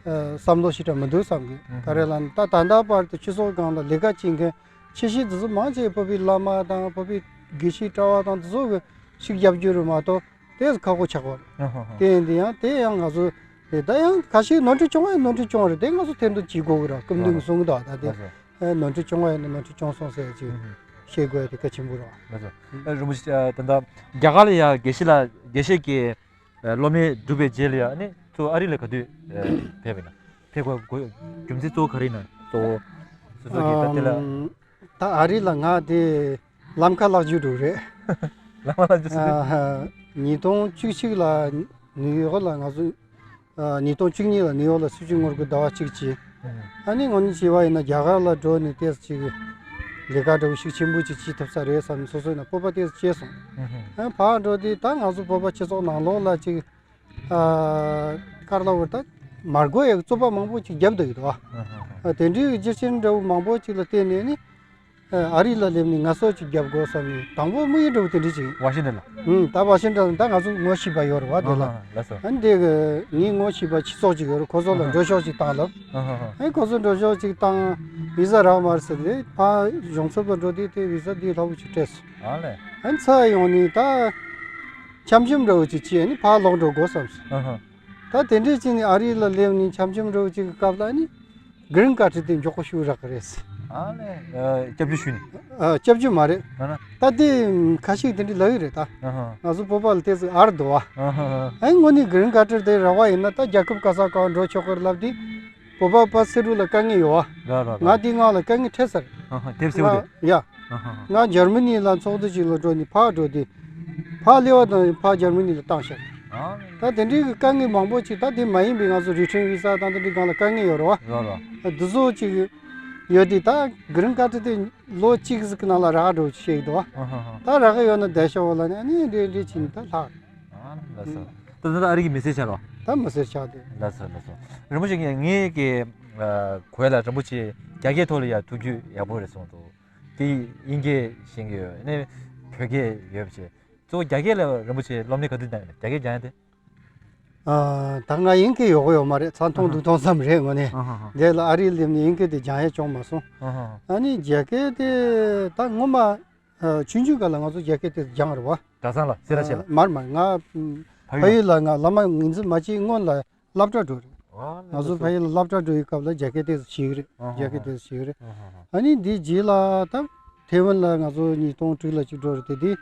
ཨ་བསམ་བློ་ཞེ་དྲག་མི་འདུག་བསམ་གི། ག་རེ་ལབ་ན་ད་ད་ལྟ་བར་དུ་སྤྱི་ཚོགས་སྒང་ལ་ལས་ཀ་བྱེད་མཁན་ཆེ་ཤོས་འདི་ཚོ་མང་ཆེ་བོད་པའི་བླ་མ་དང་བོད་པའི་དགེ་བཤེས་གྲྭ་བ་དང་འདི་ཚོ་གི་ཤུགས་རྒྱབ་རྒྱུ་རེད་མ་གཏོགས། དེ་ཁག་པོ་ཆགས་པ་རེད། ཨ་ཧ་ཧ། དེ་ཡིན་དུས་ཡང་དེ་ཡང་ང་ཚོ་རེད། ད་ཡང་ཁ་ཤས་ནོར་འཁྲུལ་བྱུང་བ་ཡིན་ནོར་འཁྲུལ་བྱུང་བ་རེད། དེ་ང་ཚོ་ཐེར་འདོན་བྱེད་དགོས་ཀྱི་རེད། སྐུ་མདུན་གྱིས་གསུངས་གི་འདུག་ད་དེ་ལགས་སོ། ཨ་ནོར་འཁྲུལ་བྱུང་བ་ཡིན་ན་ནོར་འཁྲུལ་བྱུང་སོང་ཟེར་ཅིག་ཨུ་ཧུ། ཤེས་དགོས་ཡ་དེ་གལ་ཆེན་པོ་རེད་བ། ལགས་སོ། ཨ་རིན་པོ་ཆེ་ཨ་ད་ལྟ་རྒྱ་གར་ལ་ཡ་དགེ་བཤེས་ལ་དགེ་བཤེས་ཀྱི་ཨ་སློབ་གཉེར་གྲུབ་པའི་རྗེས་ལ་ཡ་ཨ་ནི་ཚུར་ཨ་རི་ལ་ག་དུས་ཨ་ཕེབས་པ་ཡིན་ན། ཕེབས་དགོས་དགོས་རྒྱུ་མཚན་གཙོ་བོ་ག་རེ་ཡིན་ན་གཙོ་བོ། སོ་སོ་གིས་ད་དེ་ལ། ཨམ། ད་ཨ་རི་ལ་ང་དེ་ལམ་ཁ་ལག་འཇུ་འགྲོ་རེད། ལམ་ཁ་ལག་འཇུ་ཟེར་དུས། ཨ་ཧ། ཉིས་སྟོང་བཅུ་གཅིག་ལ་ནིའུ་ཡོག་ལ་ང་ཚོ། ཨ། ཉིས་སྟོང་བཅུ་གཉིས་ལ་ནིའུ་ཡོག་ལ་སྲིད་བྱུས་ངོ་རྒོལ་ཟླ་བ་གཅིག་བྱས། ཨ་ནི་དངོས་གནས་བྱས་པ་ཡིན་ན་རྒྱ་གར་ལ་འགྲོ་ནས་ཏོག་ཙམ་ཅིག་ལས་ཀ་འདྲ་བོ་ཤུགས་ཆེན་པོ་ཅིག་བྱེད་ཐུབ་ས་རེད་བསམ་ནས་སོ་སོ་ཡིན་ན་སྤོབས་པ་ཏོག་ཙམ་སྐྱེས་སོང་། ཨ། ཕར་འགྲོ་དུས་ད་ང་ཚོ་བོད་པ་སྤྱི་ཚོགས་ནང་ལོགས་ལ་ཅིག་ཨ། ག་རེ་ལབ་དགོས་རེད། ད་མ་དགོས་ཡག་རྩོད་པ་མང་པོ་ཅིག་བརྒྱབ་བསྡད་ཡོད་དོ། ཨ། དེ་འདྲའི་རྒྱུ་རྐྱེན་འདྲ་བོ་མང་པོ་ཅིག་ལ་བརྟེན་ནས་ནི། ཨ། ཨ་རི་ལ་སླེབས་ནས་ངལ་གསོ་ཅིག་རྒྱབ་དགོས་བསམ་ནས་དང་པོ་དམིགས་ཡུལ་འདྲ་བོ་དེ་འདྲ་ཅིག་ཝ་ཤིང་ཊོན་ལ། ཨུམ། ད་ཝ་ཤིང་ཊོན་ད་ང་ཚོ་ངོ་ཤེས་པ་ཡོད་རེད་བ། དེ་ལ། ཨ། ལགས་སོ། ཨ་ནི་དེ་གི་ངའི་ངོ་ཤེས་པ་སྤྱི་ཚོགས་ཅིག་ཡོད་རེད། ཁོ་ཚོ་ལ་འགྲོ་ཤོག་ཅིག་བཏང་ལབ། ཨ། ཁོ་ཚོ་འགྲོ་ཤོག་ཅིག་བཏང་། བི་ཟ་རག་མ་རེད་ཟེར་ཏེ་ཕར་གཞུང་ཚབ་ལ་འགྲོ་དུས་དེ་བི་ཟ་འདི་སླ་པོ་ཅིག་སྤྲད་སོང་། ཨ་ལས། ཨ་ནི་ཚུར་ཡོང་ནས་ད་འཆམ་འཆམ་འདྲ་བོ་ཅིག་བྱས་ནས་ཕར་ལོག་འགྲོ་དགོས་བསམ་སོང་། ཨ་ཧ། ད་དེ་འདྲས་བྱས་ནས་ཨ་རི་ལ་སླེབས་ནས་འཆམ་འཆམ་འདྲ་བོ་ཅིག་གི་སྐབས་ལ་ནི་གི་རིན་ཀར་ཌི་དེ་མགྱོགས་པོ་ཞིག་རག་གི་རེད་ཟེར། ཨ་ལས། ཨ། སྐྱབས་བཅོལ་ཞུས་ནས། ཨ། སྐྱབས་བཅོལ་མ་རེད། ཨ་ན། ད་དེ་ཁ་ཤས་དེ་འདྲས་ལབ་ཀྱི་རེད་ད། ཨ་ཧ། ང་ཚོ་བོད་པ་ལ་དེ་ཚོ་ཨར་འདུག་བ། ཨ་ཧ་ཧ། ཨ་ནི་དངོས་གནས་གི་རིན་ཀར་ཌི་དེ་རག་པ་ཡིན་ན་ད་རྒྱལ་ཁབ་ག་ས་ག་བ་འགྲོ་ཆོག་གི་རེད་ལབ་དུས། བོད་པ་ཕར་སེ་རུ་ལ་དཀའ་ངལ་ཡོད་བ། ར་ར་ར། ང་དེ་སྔོན་ལ་དཀའ་ངལ་འཕྲད་ཚར། ཨ་ཧ། དེབ་སེ་བ་དེ། ང་། ཡ། ཨ་ཧ་ཧ། ང་འཇར་མ་ནི་ལ་ཚོགས་འདུ་ཅིག་ལ་འགྲོ་ནས་ཕར་འགྲོ་དུས། ཕར་སླེབས་པ་དང་ཕར་འཇར་མ་ནི་ལ་བཏང་ཤག་ཨ། ད་དེ་འདྲའི་གི་དཀའ་ངལ་མང་པོ་ཅིག་ད་དེ་མ་ཡིན་པའི་ང་ཚོ་རི་ཊན་བི་ས་དང་དེ་འདྲའི་སྒང་ལ་དཀའ་ངལ་ཡོད་རེད་བ། ར་ར། འདི་ཚོ་ཅིག་ཡོད་དུས་ད་གི་རིན་ཀར་ཌི་དེ་ལོ་གཅིག་ཟིག་གི་ནང་ལ་རག་འགྲོ་ཞེས་འདུག་བ། ཨ་ཧ་ཧ། ད་རག་གི་ཡོད་ན་བསྡད་ཤོག་ལབ་ནས་ཨ་ནི་འདྲེ་འདྲེ་བྱས་ནས་ད་ལྷག་ཨ། ལགས་སོ། ད་ད་ཨ་རི་གི་མི་སེར་ཆགས་རོགས། ད་མི་སེར་ཆགས་དེ། ལགས་སོ། ལགས་སོ། རིན་པོ་ཆེ་ངས་ངས་ཀྱི་ཨ་གོ་ཡ་ལ་རིན་པོ་ཆེ་རྒྱ་སྐད་ཐོག་ལ་ཡ་ཐུགས་རྒྱུས་ཡག་པོ་རེད་གསུངས་འདུག་དེ་དབྱིན་སྐད་ཤེས་ཀྱི་ཡོད་ནས་བོད་སྐད་ཡོད་པ་བྱས། གཙོ་བོ་རྒྱ་སྐད་ལ་རིན་པོ་ཆེ་སློབ་གཉེར་ག་དུས་གནང་ཡོད་ན། རྒྱ་སྐད་སྦྱང་ཡ་དེ། ཨ། ད་ང་དབྱིན་སྐད་ཡག་པོ་ཡོད་མ་རེད། ཚ་མཐོང་སྡུག་མཐོང་ཙམ་རེད་དངོས་གནས། ཨ་ཧ་ཧ། དེ་ལ་ཨ་རིར་སླེབས་ནས་དབྱིན་སྐད་དེ་སྦྱང་ཡ་བྱུང་མ་སོང་། ཨ་ཧ་ཧ། ཨ་ནི་རྒྱ་སྐད་དེ་ད་ངོ་མ། ཨ། ཆུང་ཆུང་སྒང་ལ་ང་ཚོ་རྒྱ་སྐད་དེ་སྦྱངས་རེད་བ། གྲྭ་ཚང་ལ་སེ་ར་བྱེས་ལ། ཨ། མར་མར་ང་ཕ་ཕ་ཡུལ་ཡུལ་ལ་ང་བླ་མ་ངོས་འཛིན་མ་བྱས་སྔོན་ལ་སློབ་གྲྭ་འགྲོ་རེད། ཨ། ང་ཚོ་ཕ་ཡུལ་ལ་སློབ་གྲྭ་འགྲོ་ཡི་སྐབས་ལ་རྒྱ་སྐད་དེ་ཤེས་ཀྱི་རེད། ཨ་ཧ་ཧ། རྒྱ་སྐད་དེ་ཤེས་ཀྱི་རེད། ཨ་ཧ་ཧ། ཨ་ནི་འདི་རྗེས་ལ་ད་ཐེ་ཝན་ལ་ང་ཚོ་ཉིས་སྟོང་དྲུག་ལ་གཅིག་འགྲོ་རེད་དེ་དེ་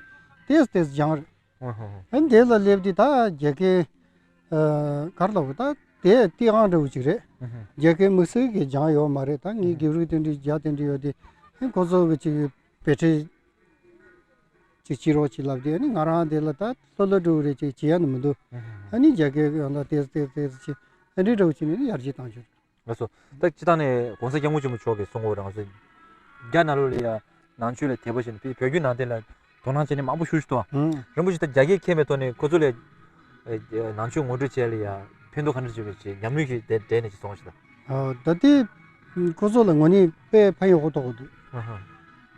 ཏེས་ཏེས་སྦྱངས་རེད། ཨ་ཧ་ཧ། ཨ་ནི་དེ་ལ་སླེབས་དུས་ད་རྒྱ་སྐད་ཨ་ག་རེ་ལབ་དགོས། ད་དེ་སྟེས་དབང་འདྲ་བོ་ཅིག་རེད། ཨ་ཧ། རྒྱ་སྐད་དམིགས་བསལ་གྱི་སྦྱངས་ཡོད་མ་རེད། ད་ངས་ཨ་ཧ་དགེ་ཕྲུག་དེ་འདྲའི་རྒྱ་དེ་འདྲ་ཡོད་དེ། ཨ་ནི་ཁོ་ཚོ་གི་ཅིག་བེད་སྤྱོད་ཅིག་བྱེད་རོགས་ཅིག་ལབ་དུས། ཨ་ནི་ང་རང་དེ་ལ་ད་ལྷོད་ལྷོད་འདྲ་བོ་རེད། ཅིག་བྱེད་ཡ་ནི་མི་འདུག་ཨ་ནི་རྒྱ་སྐད་ཡང་ད་ཏེས་ཏེས་ཏེས་བྱས། ཨ་འདྲའི་འདྲ་བོ་བྱས་ནས་ནི་ཡར་རྒྱས་བཏང་ཆོག་ལགས་སོ། ད་སྤྱིར་བཏང་ནས་༸གོང་ས་༸སྐྱབས་མགོན་ཆེན་པོ་མཆོག་གིས་གསུང་གོ་རང་ཚོ་རྒྱ་ནག་ལོགས་ལ་ཡ་ནང་ཆོས་ལ་དད་པ་བྱས་ནས་བོད་བརྒྱུད་ནང་བསྟན་ལ་དོ་སྣང་བྱས་ནས་མང་པོ་ཞུ་ཞུ་དང་། ཨང་། རིན་པོ་ཆེ་ད་རྒྱ་སྐད་མཁྱེན་པའི་ཐོག་ནས་ཁོ་ཚོ་ལ་ཨ་ནང་ཆོས་ངོ་སྤྲོད་བྱས་ལ་ཡ་ཕན་ཐོགས་ག་འདྲ་བྱུང་བའི་ཆེད་ཉམས་མྱོང་ཞིག་དེ་འདྲ་ནས་ཅིག་གསུང་ཞིག་དང་། ཨ། ད་ལྟའི་ཁོ་ཚོ་ལ་དངོས་གནས་དཔེ་ཕན་ཡག་པོ་ཐོགས་འདུག་ཨ་ཧ།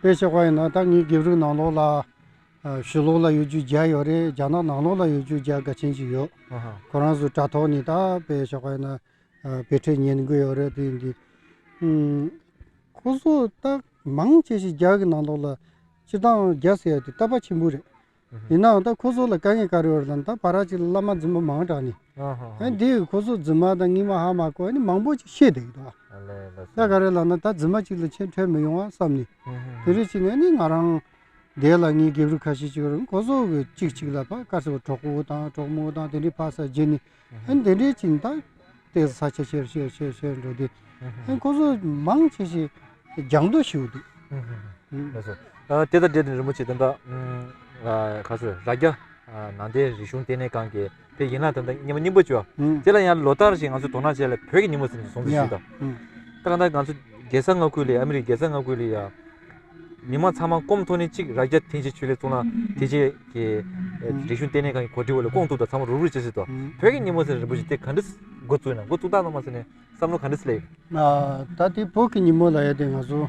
དཔེ་བཞག་པ་ཡིན་ན་ད་ངའི་དགེ་ཕྲུག་ནང་ལོགས་ལ། ཨ། ཕྱི་ལོགས་ལ་ཡོད་རྒྱུ་རྒྱ་ཡོད་རེད། རྒྱ་ནག་ནང་ལོགས་ལ་ཡོད་རྒྱུ་རྒྱ་དགའ་ཆེན་ཅིག་ཡོད། ཨ་ཧ། ཁོ་རང་ཚོ་དྲ་ཐོག་ནས་ད་དཔེ་བཞག་པ་ཡིན་ན། ཨ། བེད་སྤྱོད་ཉན་གི་ཡོད་རེད། དེ་འདི། ཨུམ། ཁོ་ཚོ་ད་མང་ཆེ་ཞིག་རྒྱ་གི་ནང་ལོགས་ལ་སྤྱིར་བཏང་རྒྱ་ཟེར་ཡ་དེ་དད་པ་ཆེན་པོ་རེད། ཨུ་ཧུ། ཡིན་ནའང་ད་ཁོ་ཚོ་ལ་དཀའ་ངལ་ག་རེ་ཡོད་རེད་ལབ་ན། ད་བར་ཅིག་ལ་བླ་མ་རྫུན་མ་མང་དྲགས་ནས། ཨ་ཧ་ཧ། ཨ་འདི་ཁོ་ཚོ་རྫུན་མ་དང་རྙིང་མ་ཧ་མ་གོ་ནས་མང་པོ་ཅིག་བཤད་བསྡད་ཀྱི་འདུག་ཨ་ལས་ལགས་སོ། ད་ག་རེ་ལབ་ན་ད་རྫུན་མ་ཅིག་ལ་ཁྱེད་ཁྲལ་མི་ཡོང་བ་བསམ་ནས། ཨུ་ཧུ། དེ་འདྲ་བྱས་ནས་ནི་ང་རང་དེ་ལ་ངའི་དགེ་ཕྲུག་ཁ་ཤས་ཅིག་ཡོད་རེད། ཁོ་ཚོ་གི་གཅིག་གཅིག་ལ་ཕར་དཀར་ཟེར་བ་གྲོགས་པོ་དང་གྲོགས་མོ་དང་དེ་འདྲའི་ཕར་ས་བརྗེ་ནས། ཨ་ནི་དེ་འདྲའི་ཅིག་ད་ཏོག་ཙམ་ས་ཆ་ཤེར་ཤེར་ཤེར་ཤེར་འགྲོ་དུས། ཨ་ནི་ཁོ་ཚོ་མང་ཆེ་ཤས་སྦྱང་དོ་ཞེ་པོ་འདུག་ཨ་ལགས་སོ། ཨ་དེ་དང་འབྲེལ་ཏེ་རིན་པོ་ཆེ་དེ་འདྲ་ཨ་ག་ཚོད་རྭ་རྒྱ་ཨ་ནང་བསྟན་རིག་གཞུང་ལྟེ་གནས་ཁང་གི་དཔེ་ཡན་ལག་དེ་འདྲ་མཉམ་པ་མཉམ་པོ་བཅོས། ཨ་དེ་ལ་ཡང་ལོ་ལྟར་ཞིག་ང་ཚོ་དོ་སྣང་བྱས་ལ་བོད་ཀྱི་ཉིན་མོ་ཟེར་ནས་སྲུང་བརྩི་ཞུས་དང་། ཨ་ད་ག་ད་ང་ཚོ་རྒྱལ་ས་མངའ་ཁུལ་ལ་ཨ་མི་རི་ཀའི་རྒྱལ་ས་མངའ་ཁུལ་ལ་ཡ། མི་མང་ཚང་མ་སྐོམ་ཐོག་ནས་གཅིག་རྭ་རྒྱ་ཐེངས་གཅིག་ཆོས་ལས་གཙུག་ལག་ཐེག་ཆེན་གྱི་ཨ་རིག་གཞུང་ལྟེ་གནས་ཁང་གི་གོ་སྒྲིག་འོག་ལ་སྐོང་ཐུབ་དང་། ཚང་མ་རུབ་རུབ་བྱེད་སྲིད་དོ། བོད་ཀྱི་ཉིན་མོ་ཟེར་རིན་པོ་ཆེ་དེ་ག་འདྲ་འགོ་བཙུགས་ན་འགོ་བཙུགས་སྟངས་ཚང་མ་ཟེར་ནས་བསམ་བློ་ག་འདྲ་སླེབས་ཡོད། ཨ་ད་དེ་བོད་ཀྱི་ཉིན་མོ་ལབ་ཡ་དེ་ང་ཚོ་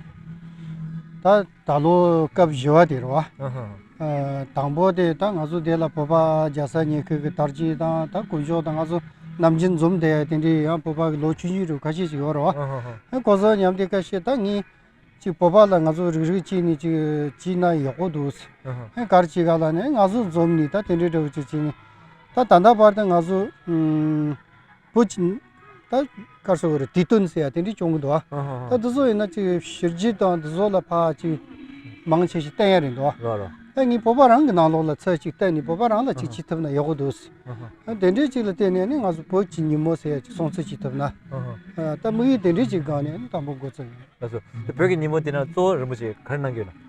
ད་ད་ལོ་སྐབས་བཞི་པ་དེ་རེད་བ། ཨ་ཧ། ཨ་དང་པོ་དེ་ད་ང་ཚོ་དེ་ལ་བོད་པ་རྒྱལ་ས་ཉེ་ཁུལ་གྱི་དར་རྒྱས་དང་ད་དཀོན་མཆོག་དང་ང་ཚོ་ནམ་རྒྱུན་འཛོམས་བསྡད་ཡ་དེ་འདྲའི་ཡང་བོད་པ་གི་ལོ་ཆུང་ཆུང་རུ་ཁ་ཤས་ཤིག་ཡོད་རེད་བ། ཨ་ཧ་ཧ། ཨ་ཁོ་ཚོ་མཉམ་དུ་ཁ་ཤས་ད་ངས། ཅིག་བོད་པ་ལ་ང་ཚོ་རིག་རིག་ཅིག་ནས་ཅིག་བྱས་ན་ཡག་པོ་འདུག་ཟེར། ཨ་ཧ། ཨ་ག་རེ་བྱེད་ག་ལབ་ནས་ང་ཚོ་འཛོམས་ནས་ད་དེ་འདྲའི་འདྲ་བོ་ཅིག་བྱས་ནས། ད་ད་ལྟ་བར་དུ་ང་ཚོ་ཨུམ་བོད་ཀྱི་ད་ག་རེ་ཟེར་དགོས་རེད། དུས་སྟོན་ཟེར་ཡ་དེ་འདྲ་བྱུང་གི་འདུག་ཨ་ཧ་ཧ། ད་དེ་ཚོ་ཡིན་ན་ཅིག་ཕྱི་རྒྱལ་དང་དེ་ཚོ་ལ་ཕར་ཅིག་མང་ཆེ་ཞིག་བསྟན་ཡ་རེད་འདུག་ལ་ལ། ད་ངས་བོད་པ་རང་གི་ནང་ལོགས་ལ་ཚུར་ཅིག་བལྟས་ནས་བོད་པ་རང་ལ་ཅིག་བྱེད་ཐུབ་ན་ཡག་པོ་འདུག་ཟེར། ཨ་དེ་འདྲའི་ཅིག་ལ་བརྟེན་ནས་ནི་ང་ཚོ་བོད་ཀྱི་ཉིན་མོ་ཟེར་ཡ་ཅིག་སྲུང་བརྩི་བྱེད་ཐུབ་ན། ཨ་ད་དམིགས་ཡུལ་དེ་འདྲའི་ཅིག་སྒང་ནས་ནི་དང་པོ་འགོ་བཙུགས་ཡིན། ལགས་སོ། དེ་བོད་ཀྱི་ཉིན་མོ་དེ་ན་གཙོ་བོ་རིན་པོ་ཆེ་ག་རེ་གནང་གི་ཡོད་ན།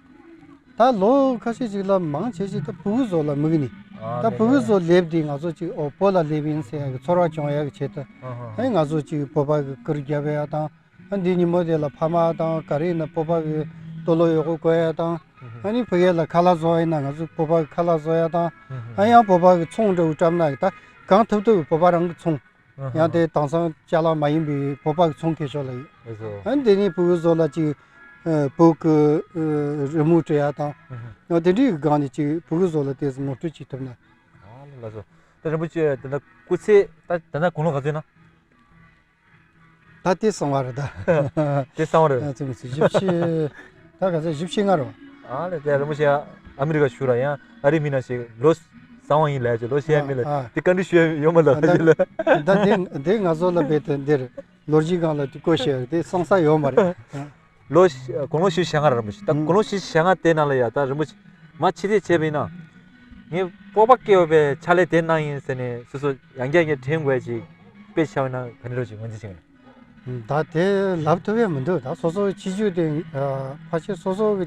ད་ལོ་ཁ་ཤས་ཅིག་ལ་མང་ཆེ་ཞིག་ད་ཕྲུ་གུ་ཚོ་ལ་དམིགས་ནས། ཨ་ད་ལས་ཕྲུ་གུ་ཚོ་སླེབས་དུས་ང་ཚོ་ཅིག་ཨོ་བོད་ལ་སླེབས་ཡིན་ཟེར་ཡ་གི་ཚོར་བ་བྱུང་ཡ་གི་ཆེད་དུ། ཨ་ཧ་ཧ། ཨ་ནི་ང་ཚོ་ཅིག་བོད་པ་གི་གུར་རྒྱབ་ཡ་དང་། ཨ་འདི་ཉིན་མོ་དེ་ལ་ཕ་མ་དང་ག་རེ་ཡིན་ན་བོད་པ་གི་སྟོད་ལྭ་ཡག་པོ་གོན་ཡ་དང་། ཨ་ནི་ཕ་གི་ལ་ཁ་ལག་བཟོ་བ་ཡིན་ན་ང་ཚོ་བོད་པ་གི་ཁ་ལག་བཟོ་ཡ་དང་། ཨ་ཡང་བོད་པ་གི་ཚོང་འདྲ་བོ་བཀྲམ་ན་ད་གང་ཐུབ་ཐུབ་བོད་པ་རང་གི་ཚོང་། ཡང་དེ་དེང་སང་ཅ་ལག་མ་ཡིན་པའི་བོད་པ་གི་ཚོང་ཁེ་ཕྱོགས་ལ་ཡོད། ལགས་སོ། ཨ་འདི་ནི་ཕྲུ་གུ་ཚོ་ལ་ཅིག་ཨ་བོད་གི་ཨ་རི་མོ་སྤྲད་ཡ་དང་། ཡང་དེ་འདྲའི་སྒང་ནས་ཅིག་ཕྲུ་གུ་ཚོ་ལ་དེ་ཚོ་ངོ་སྤྲོད་བྱེད་ཐུབ་ན། ཨ་ལགས་སོ། ད་རིན་པོ་ཆེ་དེ་འདྲ་སྐུ་ཚེ་ད་དེ་འདྲ་དགུང་ལོ་ག་ཚོད་ན། ད་དེ་གསང་བ་རེད་ད། དེ་གསང་བ་རེད། ཨ་ཙི་མི་ཙི་བཞི་བཅུ། ད་ག་ཚོད་བཞི་བཅུ་ལྔ་རེད་བ། ཨ་ལས་དེ་རིན་པོ་ཆེ་ཨ་མི་རི་ཀ་བཞུགས་ར་ཡང་ཨ་རི་མི་ནང་ཞིག་ལོ་གསང་བ་ཡིན་ལས་ཀྱི་ལོ་བཤད་མི་ལ་ཨ་དེ་བཀའ་འདྲི་ཞུ་ཡ་ཡོད་མ་ལ་ཨ་ད་ཞིག་ལ། ད་དེ་དེ་ང་ཚོ་ལ་བེད་དེ་འདིར་ལོ་རྒྱུས་སྒང་ལ་དེ་བཀོད་ཤེས་དེ་གསང་ས་ཡོད་མ་རེད། ལོ་དགུང་ལོ་བཞི་བཅུ་ཞེ་ལྔ་ར་རིན་པོ་ཆེ། ད་དགུང་ལོ་བཞི་བཅུ་ཞེ་ལྔ་དེ་ནང་ལ་ཡ་ད་རིན་པོ་ཆེ་མ་ཕྱི་དེ་བྱས་པ་ཡིན་ན། ངས་སྤོབས་པ་སྐྱེ་བའི་ཕྱག་ལས་དེ་གནང་ཡིན་ཟེར་ནས་སོ་སོ་ཡང་བསྐྱར་ངས་དྲན་དགོས་ཅིག་དཔེ་ཆ་བ་ན་ག་འདྲ་ཅིག་ངོས་འཛིན་བྱེད་ཀྱི་ཡིན། ད་དེ་ལབ་ཐུབ་ཡ་མི་འདུག་ད་སོ་སོ་ཁྱད་ཆོས་དེ་ཕལ་ཆེར་སོ་སོ་གི་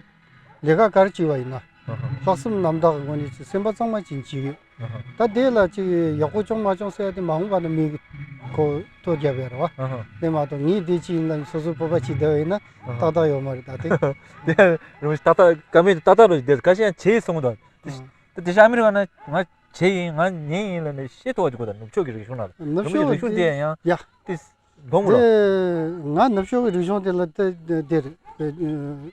ལས་ཀ་ག་རེ་བྱས་པ་ཡིན་ན། ལྷག་བསམ་རྣམ་དག་གི་ངོས་ནས་ཅིག་སེམས་པ་གཙང་མ་ཅིག་བྱེད་ཀྱི་ཡོད། ད་དེ་ལ་ཅིག་ཡག་པོ་བྱུང་མ་བྱུང་ཟེར་ཡ་དེ་མ་འོངས་པ་ན་མི་གི་ཁོ་ཐོ་རྒྱབ་ཡ་རེད་བ། དེ་མ་གཏོགས་ངས་དེ་ཅིག་ཡིན་ལ་སོ་སོའི་བོད་པ་ཅིག་བསྡད་པ་ཡིན་ན་ཏག་ཏག་ཡོད་མ་རེད་ད་དེ། དེ་རུ་ཏག་ཏག་བཀའ་མོལ་ཏག་ཏག་རུ་བསྡད་ཁ་ཤས་ཡང་བྱེད་ཡིན་གསུང་གི་འདུག་དེ་དེ་ཤ་ཨ་མི་རི་ཀ་ན་ང་བྱེད་ཡིན་ང་ཉན་ཡིན་ལ་ནས་ཤེས་ཐུབ་པ་ཅིག་དགོས་ད། ནུབ་ཕྱོགས་ཀྱི་རིག་གཞུང་ན་ནུབ་ཕྱོགས་ཀྱི་རིག་གཞུང་དེ་ཡང་ཡ་དེ་འདོང་གི་རོ། དེ་ང་ནུབ་ཕྱོགས་ཀྱི་རིག་གཞུང་དེ་ལ་དེ་དེ་རེད།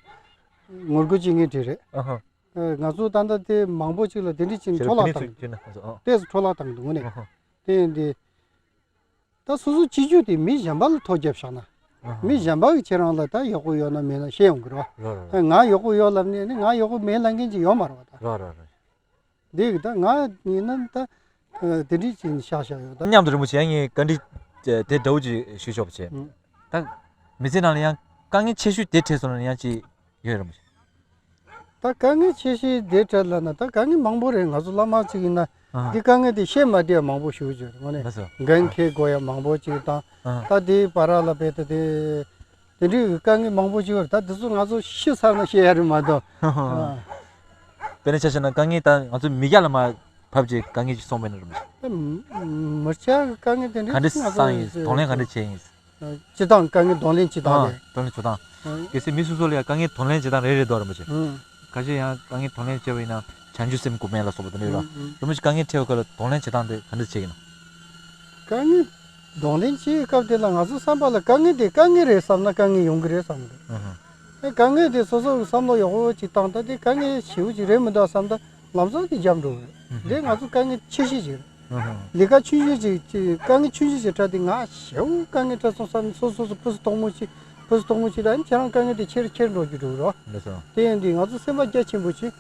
ངོ་རྒོལ་བྱེད་མཁན་དེ་རེད། ང་ཚོ་ད་ལྟ་དེ་མང་པོ་ཅིག་ལ་དེ་འདྲ་བྱས་ནས་འཕྲོ་བརླག་བཏང་། ལྟས་སུ་འཕྲོ་བརླག་བཏང་འདུག་ནས། དེ་ཡིན་དེ། ད་སོ་སོ་སྤྱི་རྒྱུ་དེ་མི་གཞན་པ་ལ་ཐོ་རྒྱབ་བཞག་ན། མི་གཞན་པ་གིས་ཁྱེད་རང་ལ་ད་ཡག་པོ་ཡོད་ན་མེད་ན་བཤད་ཡོང་གི་རེད་བ། ང་ཡག་པོ་ཡོད་ལབ་ནས་ནི་ང་ཡག་པོ་མེད་ལབ་མཁན་ཅིག་ཡོད་མ་རེད་བ་ད། འདི་གི་ད་ང་ཡིན་ན་ད་དེ་འདྲའི་ཅིག་བཞག་བཞག་ཡོད་ད། མཉམ་དུ་རིན་པོ་ཆེ་ཡང་ངས་བཀའ་འདྲི་དེ་འདྲ་བོ་ཅིག་ཞུ་ཆོག་པ་བྱས། ད་མི་ཚེ་ནང་ལ་ཡང་དཀའ་ངལ་ཆེ་ཤོས་དེ་འཕྲད་སོང་ན་ཡང་ཅིག་ཡོད་རེད་མོ། ད་དཀའ་ངལ་ཆེ་ཤོས་དེ་འཕྲད་ལབ་ན་ད་དཀའ་ངལ་མང་པོ་རེད། ང་ཚོ་བླ་མ་ཅིག་ཡིན་ན་འདི་དཀའ་ངལ་དེ་བཤད་མ་བདེ་བ་མང་པོ་ཞིག་ཡོད་རེད་དངོས་གནས། འགན་འཁྱེར་དགོས་ཡ་མང་པོ་ཅིག་དང་ད་དེའི་བར་ལ་བས་ད་དེ་དེ་འདྲའི་དཀའ་ངལ་མང་པོ་ཞིག་ཡོད་རེད། ད་དེ་ཚོ་ང་ཚོ་ཤི་ཚར་ན་བཤད་ཡ་རེད་མ་གཏོགས། དཔེར་ན་ཆ་བཞག་ན་དཀའ་ངལ་ད་ང་ཚོ་མི་སྐྱ་ལ་མ་བབས་ཀྱི་དཀའ་ངལ་ཅིག་སོང་བས་ན་རེད་མོ། མི་སྐྱ་གི་དཀའ་ངལ་དེ་འདྲའི་ག་འདྲ་ང་ཚོ་སང་ཡིན་གདོང་ལེན་ག་འདྲ་བྱས་ཡིན། སྤྱི་བཏང་དཀའ་ངལ་གདོང་ལེན་བྱེད་སྟངས་ཨ་རེད། གདོང་ལེན་བྱེད་སྟངས། ཨ་གལ་སྲིད་མི་སོ་སོ་ལ་ཡང་དཀའ་ངལ་གདོང་ལེན་བྱེད་སྟངས་རེ་རེ་འདུག་རེད་མོ་ཆེ། ཨ་ཁ་ཤས་ཡང་དཀའ་ངལ་གདོང་ལེན་བྱས་པ་ཡིན་ན་བྱང་ཆུབ་སེམས་སྒོམ་ཡས་ལ་སོགས་པ་དེ་འདྲ་ཡོད་ར། ཨ་རིན་པོ་ཆེ་དཀའ་ངལ་འཕྲད་པའི་སྐབས་ལ་གདོང་ལེན་བྱེད་སྟངས་དེ་ག་འདྲ་བྱེད་ཀྱི་ན། དཀའ་ངལ་གདོང་ལེན་བྱེད་སྐབས་དེ་ལ་ང་ཚོ་བསམ་པ་ལ་དཀའ་ངལ་དེ་དཀའ་ངལ་རེད་བསམ་ན་དཀའ་ངལ་ཡོང་གི་རེད་བསམ་གི་འདུག་ཨ་དཀའ་ངལ་དེ་སོ་སོ་གི་བསམ་བློ་ཡག་པོ་ཅིག་བཏང་ད་དེ་དཀའ་ངལ་ཞེ་པོ་ཅིག་རེད་མི་འདུག་བསམ་ད་ལམ་སང་དེ་འཇམ་འགྲོ་གི་རེད། དེ་ང་ཚོ་དཀའ་ངལ་ཆེ་ཤོས་ཅིག་རེད། ལས་ཀ་ཆུང་ཆུང་ཅིག་ཅིག་དཀའ་ངལ་ཆུང་ཆུང་ཅིག་འཕྲད་དེ་ང་ཞེ་པོ་དཀའ་ངལ་འཕྲད་སོང་བསམ་ནས་སོ་སོ་སོ་ཕུ་སུ་དོག་མོ་ཅིག་ཕུ་སུ་དོག་མོ་ཅིག་ལ་ཁྱེད་རང་དཀའ་ངལ་དེ་ཆེར་ཆེར་འགྲོ་རྒྱུ་འགྲོ་གི་རོ། ལགས་སོ། དེ་ཡིན་དུས་ང་ཚོ་སེམས་པ་རྒྱ་ཆེན་པོ་ཅིག་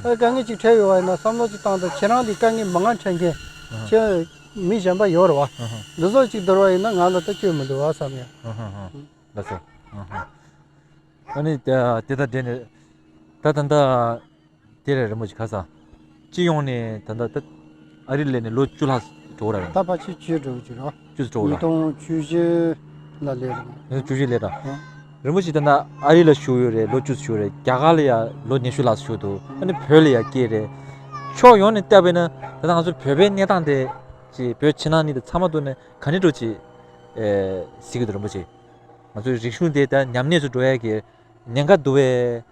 ཨ་དཀའ་ངལ་ཅིག་འཕྲད་ཡོད་པ་ཡིན་ན་བསམ་བློ་ཅིག་བཏང་དང་ཁྱེད་རང་དེ་དཀའ་ངལ་མང་ང་འཕྲད་མཁན་ཁྱེད་མི་གཞན་པ་ཡོད་རེད་བ། འདི་ཚོ་ཅིག་བསྡུར་བ་ཡིན་ན་ང་ལ་ད་སྐྱོན་མི་འདུག་བ་བསམ་ཡ། ལགས་སོ། ཨ་ནི་དེ་དང་འབྲེལ་ནས་ད་ད་ལྟ། དེ་རེད་རིན་པོ་ཆེ་ཁ་སང་། སྤྱི་ཡོངས་ནས་ད་ལྟ་ད་ཨ་རི་སླེབས་ནས་ལོ་བཅུ་ལྷག་འགྲོ་བ་རེད། ད་ཕལ་ཆེར་བཅུ་འགྲོ་གི་རེད། བཅུ་འགྲོ་གི་རེད། ཉིས་སྟོང་བཅུ་བཞི་ལ་སླེབས་རེད། ཉིས་སྟོང་བཅུ་བཞི་སླེབས་ར། ཨ་རིན་པོ་ཆེ་ད་ལྟ་ཨ་རི་ལ་བཞུགས་ཡོད་རེད་ལོ་བཅུ་བཞུགས་རེད། རྒྱ་གར་ལ་ཡ་ལོ་ཉི་ཤུ་ལྷག་བཞུགས་འདུག་ཨ་ནི་བོད་ལ་ཡ་སྐྱེས་རེད། ཕྱོགས་ཡོངས་ནས་བལྟས་པས་ན་ད་ལྟ་ང་ཚོ་བོད་པའི་གནས་སྟངས་དེ་ཅིག་བོད་ཕྱི་ནང་གཉིས་དང་ཚང་མ་བསྡུར་ནས་ག་འདྲ་འདྲ་ཅིག་ཨེ་གཟིགས་ཀྱི་འདུག་རིན་པོ་ཆེ། ང་ཚོའི་རིག་གཞུང་དེ་ད་ཉམས་དམས་སུ་འགྲོ་ཡ་གི་ཉེན་ཁ་འདུག་བས།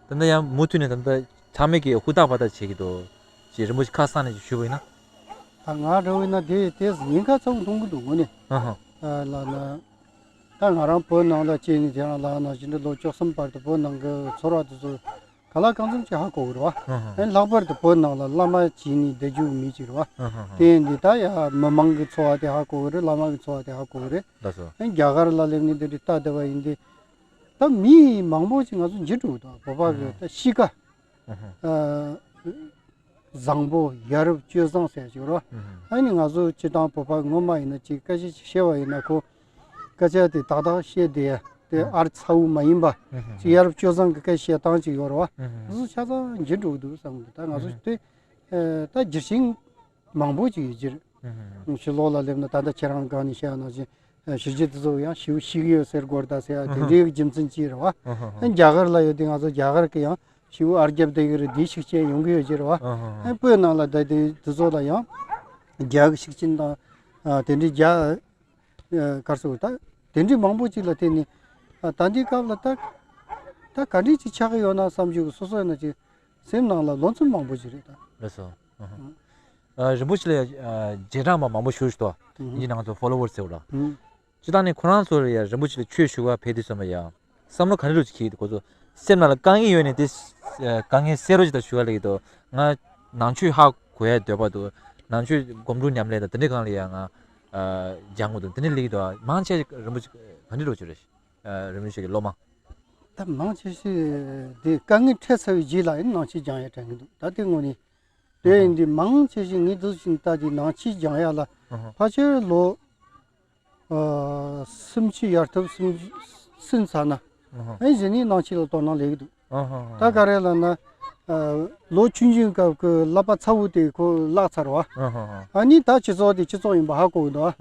ད་ལྟ་ཡང་མུ་མཐུད་ནས་ད་ལྟ་ཚང་མས་ཀྱི་ཧུར་ཐག་འབད་ཐག་བྱེད་ཀྱི་འདུག་ཅེས་རིན་པོ་ཆེ་ཁ་གསང་ནས་ཅིག་ཞུས་པ་ཡིན་ན། ད་ང་འདྲ་བོ་ཡིན་ན་དེ་དེས་ཉེན་ཁ་ཚ་བོ་མཐོང་གི་འདུག་དངོས་གནས། ཨ་ཧ། ཨ་ལ་ན། ད་ང་རང་བོད་ནང་ལ་སྐྱེས་ནས་དེ་རང་ལ་ན་བཞིན་དུ་ལོ་བཅུ་གསུམ་བར་དུ་བོད་ནང་གི་ཚོར་བ་དེ་ཚོ་ག་ལ་གང་འཚམ་ཅིག་ཧ་གོ་གི་རེད་བ། ཨ་ཧ། ཨ་ལྷག་པར་དུ་བོད་ནང་ལ་བླ་མ་བྱས་ནས་བསྡད་རྒྱུ་མི་ཅིག་རེད་བ། ཨ་ཧ་ཧ། དེ་ཡིན་དུས་ད་ཡ་མི་མང་གི་འཚོ་བ་དེ་ཧ་གོ་གི་རེད། བླ་མ་གི་འཚོ་བ་དེ་ཧ་གོ་གི་རེད། ལགས་སོ། ཨ་རྒྱ་གར་ལ་སླེབས་ནས་འདི་འདྲའི་ལྟ་བསྡད་པ་ཡིན་དུས། ད་མི་མང་པོ་ཅིག་ང་ཚོ་འཇིགས་འགྲོ་གི་འདུག་བོད་པ་གི་ཨ་ཧ། ད་གཤིས་ཀ་ཨ་ཧ། ཨ། བཟང་པོ་ཡ་རབས་སྤྱོད་བཟང་ཟེར་ཞིག་རོ། ཨ་ནི་ང་ཚོ་སྤྱི་བཏང་བོད་པ་ངོ་མ་ཡིན་ན་ཅིག་སྐད་ཆ་ཅིག་བཤད་པ་ཡིན་ན་ཁོ་སྐད་ཆ་དེ་ཏག་ཏག་བཤད་བསྡད་ཡ། དེ་ཨ་རི་ཚ་བོ་མ་ཡིན་པ་ཅིག་ཡ་རབས་སྤྱོད་བཟང་གི་སྐད་བཤད་སྟངས་ཅིག་ཡོད་རེད་བ། དེ་ཚོ་ཆ་ཚང་འགྱུར་འགྲོ་གི་འདུག་བསམ་གི་འདུག་ད་ང་ཚོ་དེ་ད་རྒྱུ་རྐྱེན་མང་པོ་ཅིག་ཡོད་ཀྱི་རེད། ཕྱི་ལོགས་ལ་སླེབས་ན་ད་ལྟ་ཁྱེད་རང་གང་ནས་བཤད་ཡ་ནང་བཞིན་གཞིས་བྱེས་དེ་ཚོ་ཡང་ཞེ་པོ་ཤི་གི་ཡོད་ཟེར་དགོས་རེད་ད་ཟེར་ཡ་དེ་འདྲའི་རྒྱུ་མཚན་ཅིག་རེད་བ། རྒྱ་གར་ལ་ཡོད་དུས་ང་ཚོ་རྒྱ་གར་གི་ཡང་ཞེ་པོ་ཨར་རྒྱབ་བསྡད་ཀྱི་རེད། དེའི་ཤུགས་རྐྱེན་ཡོང་གི་ཡོད་ཀྱི་རེད་བ། བོད་ནང་ལ་ད་དེ་དེ་ཚོ་ལ་ཡང་རྒྱ་གི་ཤུགས་རྐྱེན་དང་དེ་འདྲའི་རྒྱ་གར་སོགས་ད་དེ་འདྲའི་མང་པོ་ཅིག་ལ་བརྟེན་ནས་ད་འདི་སྐབས་ལ་ད་ད་ག་འདྲས་ཅིག་ཆགས་ཀྱི་ཡོད་ན་བསམ་རྒྱུ་གི་སོ་སོ་ཡིན་ན་ཅིག་སེམས་ནང་ལ་བློ་འཚབ་མང་པོ་ཅིག་རེད་ད། ལགས་སོ། ཨ། རིན་པོ་ཆེ་ལ་ཡ་ཨ་རྗེས་འབྲང་པ་མང་པོ་ཞེ་པོ་ཅིག་འདུག་ཨ། ཡིན་ནའང་ཚོ་ཕོ་ལོ་ཝར་ཟེར་བ་ལ། སྤྱིར་བཏང་ནས་ཁོ་རང་ཚོ་ལ་ཡ་རིན་པོ་ཆེ་ལ་ཆོས་ཞུ་བར་ཕེབས་དུས་ཙམ་པ་ཡ། བསམ་བློ་ག་འདྲ་ཅིག་འཁྱེར་གྱི་འདུག་ཁོ་ཚོ་སེམས་ནང་ལ་དཀའ་ངལ་ཡོད་ནས་དེ་ཨ་དཀའ་ངལ་སེལ་རོགས་ཅིག་ད་ཞུ་བ་ལ་ཡིན་འདུག་ང་ནང་ཆོས་ཧ་གོ་ཡ་འདོད་པ་འདུག་ནང་ཆོས་སྒོམ་སྒྲུབ་ཉམས་ལེན་དང་དེ་འདྲའི་སྒང་ལ་ཡ་ང་ཨ་སྦྱང་དགོས་འདུག་དེ་འདྲའི་ལས་ཀྱི་འདུག་མང་ཆེ་རིན་པོ་ཆེ་ག་འདྲ་རོགས་ཅིག་རེད། ཨ་རིན་པོ་ཆེ་གི་སློབ་མ། ད་མང་ཆེ་ཤོས་དེ་དཀའ་ངལ་འཕྲད་ཚར་བའི་རྗེས་ལ་ཡིན་ནང་ཆོས་སྦྱང་ཡ་དྲན་གྱི་འདུག་ད་དེ་དངོས་གནས། དེ་ཡིན་དུས་མང་ཆེ་ཤོས་ངས་འདུག་ཕྱིན་ལྟ་དུས་ནང་ཆོས་སྦྱང་ཡ་ལ་ཕལ་ཆེར་ལོ་ཨ་སུམ་ཅུ་ཡར་ཐོབ་སུམ་ཅུ་ཟིན་ཚར་ན་ཨེ་གཞི་ནས་ནང་ཆོས་ལ་དོ་སྣང་སླེབས་ཀྱི་འདུག་ད་ག་རེ་ལབ་ན་ཨ་ལོ་ཆུང་ཆུང་སྐབས་ཀྱི་བསླབ་པ་ཚ་བོ་དེ་ཁོ་བརླག་ཚར་བ། ཨ་ནི་ད་སྤྱི་ཚོགས་དེ་སྤྱི་ཚོགས་ཡིན་པ་ཧ་གོ་གི་འདུག་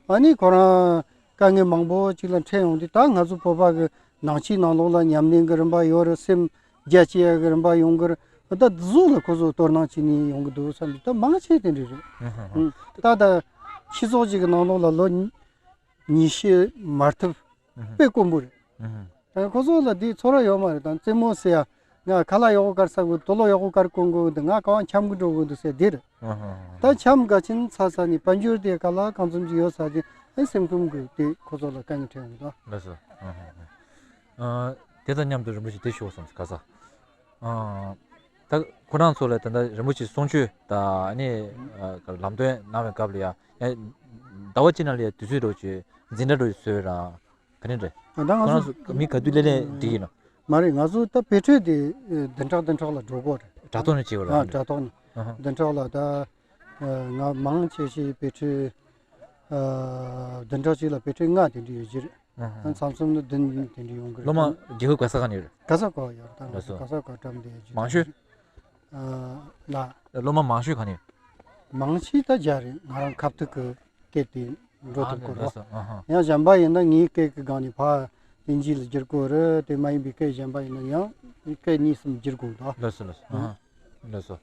ཨ་ནི་ཁོ་རང་དཀའ་ངལ་མང་པོ་ཅིག་ལ་འཕྲད་ཡོང་དུས་ད་ང་ཚོ་བོད་པ་གི་ནང་ཆོས་ནང་ལོགས་ལ་ཉམས་ལེན་གྱི་རིམ་པ་ཡོད་རེད། སེམས་རྒྱ་བསྐྱེད་ཡག་གི་རིམ་པ་ཡོང་གི་རེད། ད་འདི་ཚོ་ལ་ཁོ་ཚོ་དོ་སྣང་བྱས་ནས་ཡོང་གི་འདུག་བསམ་གྱི། ད་མང་ཆེ་དེ་འདྲ་རེད། ཨ་ཧ་ཧ། ཨང་། ད་ད་སྤྱི་ཚོགས་ཅིག་གི་ནང་ལོགས་ལ་ལོ་ཉི་ཉི་ཤུ་མར་ཐུབ་ཨ་ཧ་དཔེ་དཀོན་པོ་རེད། ཨ་ཧ། ཨ་ཁོ་ཚོ་ལ་དེའི་ཚོར་བ་ཡོད་མ་རེད། ད་རྩེད་མོ་ཟེར་ཡ་ང་ཁ་ལག་ཡག་པོ་དཀར་ས་དགོས། དུག་ལོག་ཡག་པོ་དཀར་གོན་དགོས་འདུག་ང་ག་བ་འཁྱམ་གི་འགྲོ་དགོས་འདུག་ཟེར་དེ་རེད། ཨ་ཧ་ཧ། ད་འཁྱམ་ག་ཕྱིན་ཚར་ས་ནས་དཔལ་འབྱོར་དེ་ག་ལ་གང་འཚམ་ཅིག་ཡོད་ས་ཅིག་ཨེ་སེམས་ཁམས་ཀྱི་དེ་ཁོ་ཚོ་ལ་དཀའ་ངལ་འཕྲད་ཡོང་གི་འདུག་ལགས་སོ། ཨ་ཧ་ཧ། ཨ་དེ་དང་མཉམ་དུ་རིན་པོ་ཆེ་དེ་ཞུ་བསམ་ག་ས། ཨ་ད་ཁོ་རང་ཚོ་ལ་ད་ལྟ་རིན་པོ་ཆེ་གསུང་ཆོས་དང་ཨ་ནི་ཨ་ལམ་སྟོན་གནང་བའི་སྐབས་ལ་ཡ་ཡ་ཟླ་བ་གཅིག་ནང་ལ་ཡ་དུས་ཚོད་འདྲ་བོ་ཅིག་འཛིན་གྲྭ་འདྲ་བོ་ཅིག་བཟོས་ར། ག་ནས་རེད། ད་ང་ཁོ་རང་ཚོ་ཚོ་མི་ག་དུས་སླེབས་སླེབས་འགྲིག་ཡིན་ནམ། མ་རེད། ང་ཚོ་ད་དཔེ་ཁྲིད་དེ་བདུན་ཕྲག་བདུན་ཕྲག་ལ་འགྲོ་དགོས་རེད། དྲ་ཐོག་ནས་བྱེད་དགོས་རེད། ཨ་དྲ་ཐོག་ནས་ཨ་ཧ། བདུན་ཕྲག་ལ་ད་ང་མང་ཆེ་ཤོས་དཔེ་ཁྲིད་བདུན་ཕྲག་གཅིག་ལ་དཔེ་ཁྲིད་ལྔ་དེ་འདྲ་ཡོད་ཀྱི་རེད། ཨ་ཧ། མཚམས་མཚམས་ནི་བདུན་དེ་འདྲ་ཡོང་གི་རེད། སློབ་མ་རྒྱལ་ཁབ་ག་ས་ག་ནས་ཡོད་རེད། ག་ས་ག་ཡོད་རེད། ད་ང་ལགས་ཚོ་སོ། ག་ས་ག་འགྲམ་དེ་ཡོད་ཀྱི་མང་ཤོས། རེད། ལ། སློབ་མ་མང་ཤོས་ག་ནས་ཡོད། མང་ཤོས་ད་རྒྱ་རེད། ང་རང་ཁ་ཐུག་གི་སྐད་དེ་འགྲོ་ཨ་ཐུབ་ནི་གོ་ར། ལགས་སོ། ཨ་ཧ། ཡང་གཞན་པ་ཡིན་ན་ངའི་སྐད་ཀྱི་སྒང་ནས་ཕར་དབྱིན་ཇི་ལ་བསྒྱུར་དགོས་རེད། དེ་མ་ཡིན་པའི་སྐད་གཞན་པ་ཡིན་ན་ཡང་སྐད་གཉིས་གསུམ་བསྒྱུར་དགོས་འདུག་ལགས་སོ་ལགས་སོ། ཨ་ཧ། ལགས་སོ།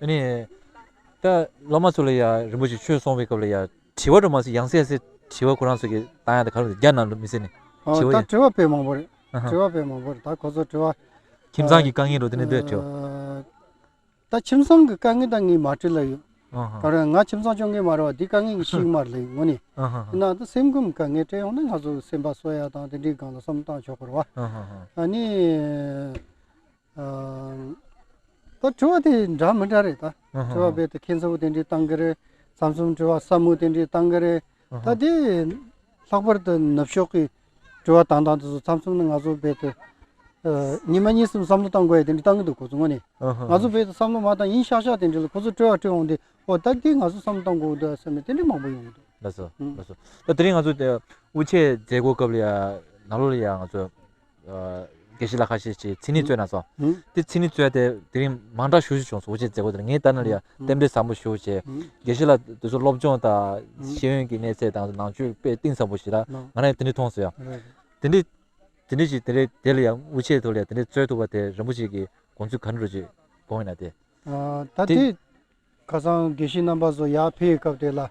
ཨ་ནི། ད་སློབ་མ་ཚོ་ལ་ཡ་རིན་པོ་ཆེ་ཆོས་གསུང་བའི་སྐབས་ལ་ཡ་དྲི་བ་འདྲ་མ་ཟེར་ཡང་སེ་ཡང་སེ་དྲི་བ་ཁོ་རང་ཚོ་གིས་བཏང་ཡ་དེ་ག་རེ་རྒྱ་ནང་ལ་མི་ཟེར་ནས་ཨ་དྲི་བ་ད་ཡོད། དྲི་བ་དཔེ་མང་པོ་རེད། ཨ་ཧ། དྲི་བ་དཔེ་མང་པོ་རེད། ད་ཁོ་ཚོ་དྲི་བ་ཁྱིམ་ཚང་གི་དཀའ་ངལ་འདྲ་བོ་དེ་འདྲ་འདུག་དྲི་བ། ཨ་ད་ཁྱིམ་ཚང་གི་དཀའ་ངལ་ད་ངས་མ་དྲིས་ལ་ཡོད། ཨ་ཧ། ག་རེ་ང་ཁྱིམ་ཚང་སྐྱོང་མཁན་མ་རེད་བ། འདི་དཀའ་ངལ་གྱི་ཤིག་མ་རེད་ལ་ཡོད་ངོ་ནས། ཨ་ཧ་ཧ། ཡིན་ན་ད་སེམས་ཁམས་དཀའ་ངལ་འཕྲད་ཡོང་ན་ང་ཚོ་སེམས་པ་གསོ་ཡ་དང་དེ་འདྲའི་སྒང་ལ་བསམ་བློ་བཏང་ཆོག་གི་རེད་བ། ཨ་ཧ་ཧ། ཨ་ནི། ཨ་ད་དྲི་བ་དེ་འདྲ་མི་འདྲ་རེད་ད། ཨ་ཧ། དྲི་བ་རྦད་དེ་ཁྱད་མཚར་པོ་དེ་འདྲའི་བཏང་གི་རེད། མཚམས་མཚམས་དྲི་བ་ཟབ་མོ་དེ་འདྲའི་བཏང་གི་རེད། ཨ་ཧ། ད་དེ་ལྷག་པར་དུ་ནུབ་ཕྱོགས་ཀྱི་དྲི་བ་བཏང་སྟངས་དེ་ཚོ་མཚམས་མཚམས་ནི་ང་ཚོ་རྦད་དེ་ཨ་ཉི་མ་གཉིས་གསུམ་བསམ་བློ་བཏང་དགོས་ཡ་དེ་འདྲ་བཏང་གི་འདུག་ཁོ་ཚོ་ངོ་ནས། ཨ་ཧ། ང་ཚོ་རྦད་དེ་བསམ་བློ་མ་བཏང་ཡིན་ཤག་ཤག་དེ་འདྲ་ལ་ཁོ་ཚོ་དྲི་བ་དྲི་འོང་དུས་ཨོ་ད་དེ་ང་ཚོ་བསམ་བློ་བཏང་དགོས་འདུག་བསམ་ནས་དེ་འདྲ་མང་པོ་ཡོང་གི་འདུག་ལགས་སོ། ཨང་། ལགས་སོ། ད་དེ་རིང་ང་ཚོ་དེ་དབུ་འབྱེད་མཛད་སྒོ་སྐབས་ལ་ཡ་ནང་ལོགས་ལ་ཡ་ང་ཚོ་ཨ་དགེ་བཤེས་ལགས་ཁ་ཤས་ཀྱིས་མཚན་ཉིད་རྩོད་གནང་སོང་། ཨང་། དེ་མཚན་ཉིད་རྩོད་དེ་དེ་རིང་མང་དྲགས་ཞེ་པོ་ཅིག་བྱུང་སོང་། དབུ་འབྱེད་མཛད་སྒོ་དེ་ལ་ངའི་ལྟ་ན་ལ་ཡ་ཨང་། རྟེན་འབྲེལ་བཟང་པོ་ཞེ་པོ་བྱས། ཨང་། དགེ་བཤེས་ལགས་དེ་ཚོ་སློབ་སྦྱོང་དང་ཨང་། ཤེས་ཡོན་གྱི་གནས་ཚད་དང་ནང་ཆོས་དཔེ་གཏིང་ཟབ་པོ་ཞིག་ལ་ལགས། ང་རང་ཡང་དེ་འདྲ་མཐོང་སོང་ཡ། རེད་རེད། དེ་འདྲ་དེ་འདྲ་ཅིག་དེ་འདྲ་དེ་ལ་ཡང་དབུ་འབྱེད་ཐོག་ལ་ཡ་དེ་འདྲ་རྩོད་ཐུབ་པ་དེ་རིན་པོ་ཆེ་གི་དགོངས་ཚུལ་ག་འདྲ་ཅིག་དགོངས་ཡིན་ན་དེ། ཨ་ད་དེ་དེ་ཁ་སང་དགེ་བཤེས་རྣམ་པ་ཚོ་ཡར་ཕེབས་སྐབས་དེ་ལ་ཨ་